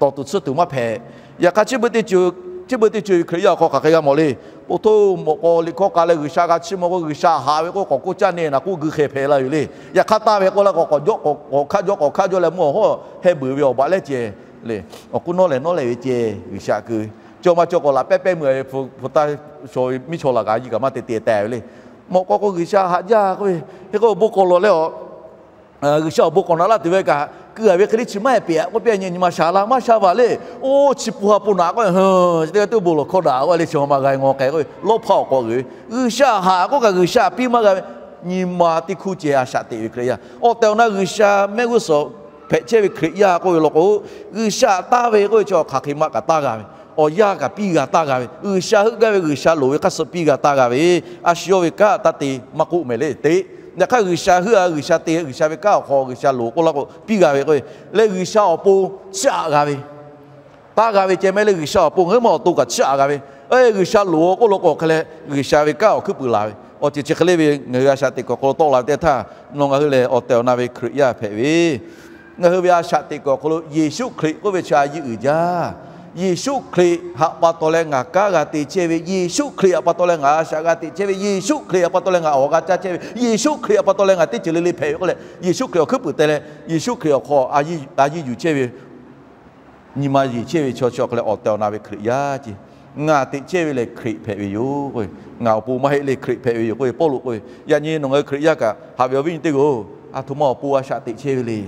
Tawˍ tuˬ tsuhˇ tuˬ maˇ hpehꞈ. Yaꞈ hk'aˇ chi beuꞈ teˇ ceuˬ ve Hkriꞈ yaˇ awˬ hk'aw hk'aˬ hk'e g'a mawˬ le. Oˇ htoˇ mawꞈ k'aw liꞈ hkawˇ k'a leh G'uiˬsha g'a chiˇ mvuh k'o, G'uiˬsha haꞈ ve k'oˆ k'awꞈ k'oˆ caˇ ne naˬ k'oˆ gu hk'e hpehꞈ la ve le. Yaꞈ hk'aˇ taˇ ve k'oˆ la k'awꞈ k'awꞈ jawˆ k'awꞈ hkanˇ jawˆ k'awꞈ hkanˇ jawˆ leh mvuhˇ awˬ hawˉ heh beuꞈ ve awˬ baꞈ lehˉ ceh le. Awˬ k'oˆ nawˉ lehˬ nawˉ lehˬ ve ceh G'uiˬsha keu ve, cawˇ maˇ cawˇ k'awꞈ laꞈ pehˉ pehˉ meuˇ ve hpu hpu taˇ shaw ve miˇ chaw laˬ kaꞈ a yiˇ kaꞈ maˇ te te taˍ ve le. Mawꞈ k'aw k'o G'uiˬsha haꞈ jaˇ k'oˆ ve, hk'e k'o bon k'awꞈ lawˬ leh a G'uiˬsha awˬ bon k'awꞈ naꞈ laˇ tuˬ ve kaꞈ, keu-a ve hk'e le chi maˇ heˆ peꞈ-a k'oˆ piˇ-a nyi, nyi ma shaˍ la maˇ sha vaˬ le. Oˇ chi pu ha pu naꞈ k'o, chi teˇ g'aˇ teˇ bon lawˬ hkawˇ daꞈ k'oˆ le, chi ma g'a ngawˬ k'ai k'oˆ ve lawˇ hpaˇ awˬ k'aw g'uiˬ ve, G'uiˬsha haꞈ k'oˆ kaꞈ G'uiˬsha piˇ maˇ g'a ve, nyi ma teˇ hkuˇ ceh a shaꞈ teꞈ ve Hkriꞈ yaˇ. Awˬ tehˬ awˬ na G'uiˬsha mehˆ g'uˇ suhˍ hpehꞈ chehˇ ve Hkriꞈ yaˇ k'oˆ ve law k'o, G'uiˬsha taˇ ve k'oˆ ve chi awˬ hk'aˬ hk'e maˇ kaꞈ taˇ g'a ve, awˬ yanˇ kaꞈ piˇ g'a taˇ g'a ve, G'uiˬsha heuˆ gaˇ ve G'uiˬsha loˍ ve hk'aˇ suh piˇ g'a taˇ g'a ve, a shu yawˇ ve kanˉ taˇ te maˇ k'oˆ mehˍ le teꞈ. Yaꞈ hk'aˇ G'uiˬsha heuˆ-a, G'uiˬsha te, G'uiˬsha ve kanˉ awˬ hk'aw G'uiˬsha loˍ k'oˆ laˇ k'o piˇ g'a ve k'o, leh G'uiˬsha awˬ pon chiˇ aꞈ g'a ve, taˇ g'a ve ceh mehˆ leh G'uiˬsha awˬ pon ngaˬ hui maˇ awˬ to kaꞈ chiˇ aꞈ g'a ve, G'uiˬsha loˍ-a k'oˆ law k'o hk'e leh G'uiˬsha ve kanˉ awˬ hkuiˉ puiˍ la ve, awˬ ceuˬ chi hk'e le ve ngaˬ hui a shaꞈ teꞈ kuiˬ awˬ hk'aw lo tawˆ la ve teˇ htaˇ, nawˬ ngaˬ hui lehˬ awˬ tehˬ awˬ na ve Hkriꞈ yaˇ hpehꞈ ve, ngaˬ hui ve a shaꞈ teꞈ kuiˬ awˬ hk'aw lo Yeˍsuˆ Hkriꞈ k'oˆ ve chi a yiˇ uiˍ jaˇ. Yeˍsuˆ Hkriꞈ htaꞈ pa taw leh ngaˬ kanˉ g'a te chehˇ ve, Yeˍsuˆ Hkriꞈ htaꞈ pa taw leh ngaˬ a shaꞈ g'a teꞈ chehˇ ve, Yeˍsuˆ Hkriꞈ htaꞈ pa taw leh ngaˬ awˬ g'a caˇ chehˇ ve, Yeˍsuˆ Hkriꞈ htaꞈ pa taw leh ngaˬ teˇ ceuˬ le le hpehꞈ ve k'oˆ leh, Yeˍsuˆ Hkriꞈ awˬ hkuiˉ puiˍ teh leh Yeˍsuˆ Hkriꞈ awˬ hk'aw a yiˇ yuˬ chehˇ ve, nyi ma yeˬ chehˇ ve chaw chi awˬ hk'aw leh awˬ tehˬ awˬ na ve Hkriꞈ yaˇ ce. Ngaˬ teꞈ chehˇ ve lehˬ Hkriꞈ hpehꞈ ve yoˬ. Ngaˬ awˬ pon maˇ heˆ le, Hkriꞈ hpehꞈ ve yoˬ k'oˆ ve Pawˇluꞈ k'oˆ ve. Yaꞈ nyi nawˬ ngaˬ hui Hkriꞈ yaˇ kaꞈ haꞈ ve awˬ viˉ nyi teˇ g'aˇ-oˬ, a htoꞈ ma awˬ pon a shaꞈ teꞈ chehˇ ve le.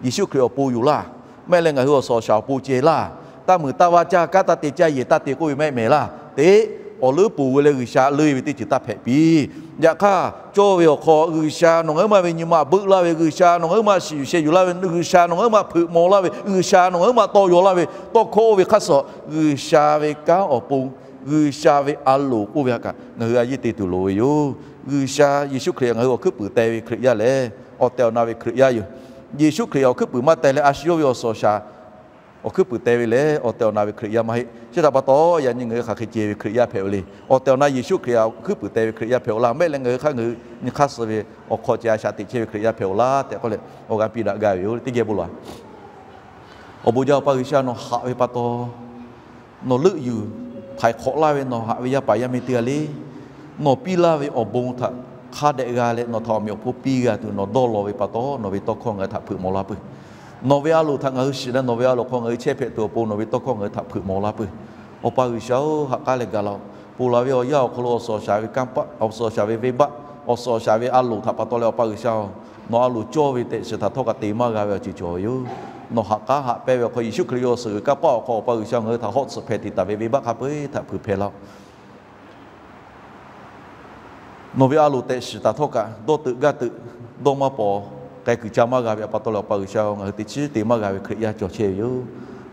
Yeˍsuˆ Hkriꞈ awˬ pon yoˬ laˇ. Maˇ heˆ leh ngaˬ hui awˬ suhˍ awˬ shaˍ awˬ pon ceh laˇ. Taˇ muiˬ taˇ vaˇ caˇ, kanˉ taˇ te caˇ, yehˬ taˇ te k'oˆ ve maˇ heˆ mehˍ laˇ. Teꞈ, awˬ leuˉ poˬ ve leh G'uiˬsha leuˉ-e ve teˇ ceuˬ taˇ hpehꞈ piˇ. Yaꞈ hk'aˇ cawˇ ve awˬ hk'aw G'uiˬsha nawˬ ngaˬ huiˉ ma ve nyi ma htaꞈ beuˆ laˇ ve, G'uiˬsha nawˬ ngaˬ huiˉ ma shiˍ yuˬ sheh yuˬ laˇ ve, G'uiˬsha nawˬ ngaˬ huiˉ ma hpeuꞈ maw laˇ ve, G'uiˬsha nawˬ ngaˬ huiˉ ma tawˇ yaw laˇ ve, tawˇ hkawˇ oˇ ve hk'aˇ suh G'uiˬsha ve kanˉ awˬ pon, G'uiˬsha ve a loˍ k'oˆ ve htaꞈ kaꞈ ngaˬ hui a yiˇ te tuˬ loˍ ve yoˬ. G'uiˬsha Yeˍsuˆ Hkriꞈ ngaˬ hui awˬ hkuiˉ puiˍ teh ve Hkriꞈ yaˇ lehˬ, awˬ tehˬ awˬ na ve Hkriꞈ yaˇ yoˬ. Yeˍsuˆ Hkriꞈ awˬ hkuiˉ puiˍ maˇ teh leh a shu yawˇ ve awˬ suhˍ awˬ shaˍ awˬ hkuiˉ puiˍ teh ve lehˬ, awˬ tehˬ awˬ na ve Hkriꞈ yaˇ maˇ heˆ. Chi htaꞈ pa taw, yaꞈ nyi ngaˬ hui hk'aˬ hk'e ceh ve Hkriꞈ yaˇ hpehꞈ-o le. Awˬ tehˬ awˬ na Yeˍsuˆ Hkriꞈ awˬ hkuiˉ puiˍ teh ve Hkriꞈ yaˇ hpehꞈ-o laˇ. Maˇ heˆ leh ngaˬ hui hk'aˇ ngaˬ hui nyi hk'aˇ suh ve awˬ hk'aw ceh a shaꞈ teꞈ chehˇ ve Hkriꞈ yaˇ hpehꞈ-o laˇ tehꞈ k'oˆ leh awˬ g'aˇ piˇ daꞈ gaˇ ve yoˬ. Teˇ geh bon lawˬ. Awˬ bon jaˇ Awˬ pa G'uiˬsha, nawˬ haꞈ ve pa taw nawˬ leuˆ yuˬ htaiˍ hk'awꞈ laˇ ve nawˬ haꞈ ve yaˇ paˍ yaˇ miˇ teˇ g'aˇ le. Nawˬ piˇ laˇ ve awˬ bon htaꞈ hk'a dehꞈ g'a leh nawˬ htaꞈ awˬ meꞈ awˬ hponˇ piˇ g'a tuˬ nawˬ dawˇ law ve pa taw, nawˬ ve tawˇ hkawˇ ngaˬ hui htaꞈ hpeuꞈ maw laˇ peuˬ. Nawˬ ve a loˍ htaꞈ ngaˬ hui shiˍ leh nawˬ ve a loˍ hk'aw ngaˬ hui chehˇ hpehꞈ tuˬ awˬ pon nawˬ ve tawˇ hkawˇ ngaˬ hui htaꞈ hpeuꞈ maw laˇ peuˬ. Awˬ pa G'uiˬsha-oˬ, ha k'aˉ leh gaˬ la-oˬ. Ponˬ laˬ ve awˬ yanˇ awˬ hk'aw lo awˬ suhˍ awˬ shaˍ ve kanˉ paˆ, awˬ suhˍ awˬ shaˍ ve venˇbaˆ, awˬ suhˍ awˬ shaˍ ve a loˍ htaꞈ pa taw leh Awˬ pa G'uiˬsha-oˬ, nawˬ a loˍ cawˇ ve tehꞈ shiˍ htaꞈ htawˇ kaꞈ te maˇ g'a ve awˬ ceuˬ cawˬ ve yoˬ. Nawˬ ha k'aˉ haꞈ pehnˇ ve awˬ hk'aw Yeˍsuˆ Hkriꞈ ve awˬ suhˍ g'uiˬ kanˇ paˆ awˬ hk'aw Awˬ pa G'uiˬsha ngaˬ hui htaꞈ hawˉ tsuhꞈ hpehꞈ te taˍ ve venˇbaˆ hk'a peu-eˬ htaꞈ hpeuꞈ hpehꞈ laˇ-oˬ. Nawˬ ve a loˍ tehꞈ shiˍ htaꞈ htawˇ kaꞈ dawˇ teuꞈ gaˇ teuꞈ, dawˇ maˇ paw, k'ai kuiˬ ca maˇ g'a ve awˬ pa taw leh Awˬ pa G'uiˬsha ngaˬ hui teˇ chiˉ te maˇ g'a ve Hkriꞈ yaˇ cawˬ chehˇ ve yoˬ.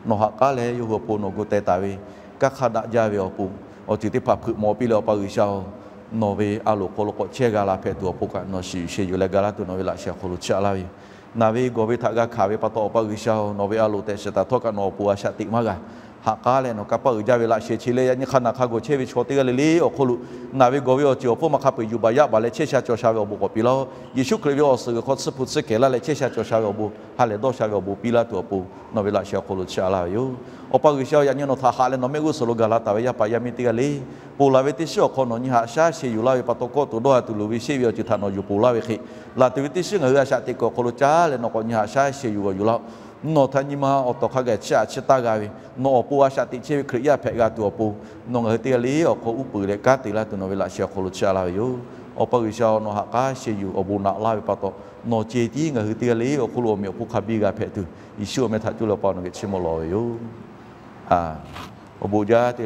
Nawˬ ha k'aˉ leh yawˇ hui awˬ pon nawˬ gu teh taˍ ve kanˉ hk'a daꞈ jaˇ ve awˬ pon awˬ ceuˬ teˇ hpaˍ hpeuꞈ maw piˇ leh Awˬ pa G'uiˬsha-oˬ, nawˬ ve a loˍ hk'aw lo k'awꞈ chehˇ g'a la hpehꞈ tuˬ awˬ pon kaꞈ nawˬ shiˍ yuˬ sheh yuˬ leh ga laˇ tuˬ nawˬ ve laꞈ sheh awˬ hk'aw lo chiˇ aꞈ laˇ ve yoˬ. Naˬ ve gawˬ ve htaꞈ g'a hkanˍ ve pa taw Awˬ pa G'uiˬsha-oˬ, nawˬ ve a loˍ tehꞈ shiˍ htaꞈ htawˇ kaꞈ nawˬ awˬ pon a shaꞈ teꞈ maˇ g'a. Ha k'aˉ leh nawˬ kanˇ paˆ uiˍ jaˇ ve laꞈ sheh chi leh yaꞈ nyi hk'a naˬ hk'a gawˬ chehˇ ve chaw teˇ g'aˇ le le awˬ hk'aw lo naˬ ve gawˬ ve awˬ ceuˬ awˬ hpfuhˇ ma hk'a peu-eˬ yuˬ baˬ yaˇ baˬ leh chehˇ sha cawˬ sha ve awˬ bon k'awꞈ piˇ laˇ-oˬ. Yeˍsuˆ Hkriꞈ ve awˬ suhˍ g'uiˬ hk'aw tsuhˇ hpu tsuhˇ kehˬ laˇ leh chehˇ sha cawˬ sha ve awˬ bon ha lehˬ dawˇ sha ve awˬ bon piˇ laˇ tuˬ awˬ pon nawˬ ve laꞈ sheh awˬ hk'aw lo chiˇ aꞈ laˇ ve yoˬ. Awˬ pa G'uiˬsha-oˬ, yaꞈ nyi nawˬ htaꞈ haꞈ leh nawˬ mehˆ g'uˇ suhˍ lo gaˬ la taˍ ve yaˇ paˍ yaˇ miˇ teˇ g'aˇ le, ponˬ laˬ ve teˇ shiˉ awˬ hk'aw nawˬ nyi haꞈ shaˉ sheh yuˬ laˇ ve pa taw kawˆ tuˬ dawˇ ha tuˬ loˍ ve shehˆ ve awˬ ceuˬ htaꞈ nawˬ yuˬ ponˬ laˇ ve hk'e, laˬ tuˬ ve teˇ shiˉ ngaˬ hui a shaꞈ teꞈ kuiˬ awˬ hk'aw lo caˉ leh nawˬ k'awꞈ nyi haꞈ shaˉ sheh yuˬ g'awˬ yuˬ laˇ-oˬ. Nawˬ htaꞈ nyi ma awˬ tawˍ hk'a gaˬ chiˇ aꞈ chiˇ taˇ g'a ve, nawˬ awˬ pon a shaꞈ teꞈ chehˇ ve Hkriꞈ yaˇ hpehꞈ g'a tuˬ awˬ pon nawˬ ngaˬ hui teˇ g'aˇ le awˬ hk'aw uˉ peunˍ leh kanˉ te laˇ tuˬ nawˬ ve laꞈ sheh awˬ hk'aw lo chiˇ aꞈ laˇ ve yoˬ. Awˬ pa G'uiˬsha-oˬ, nawˬ ha k'aˉ sheh yuˬ awˬ bon naꞈ laˇ ve pa taw nawˬ ceh tiˉ ngaˬ hui teˇ g'aˇ le awˬ hk'aw lo awˬ meꞈ awˬ hponˇ hk'a biˇ g'a hpehꞈ tuˬ Yeˍsuˆ awˬ meh htaꞈ cuˇ leh Awˬ pa nawˬ geh chiˇ mvuh lawˬ ve yoˬ. Awˬ bon jaˇ te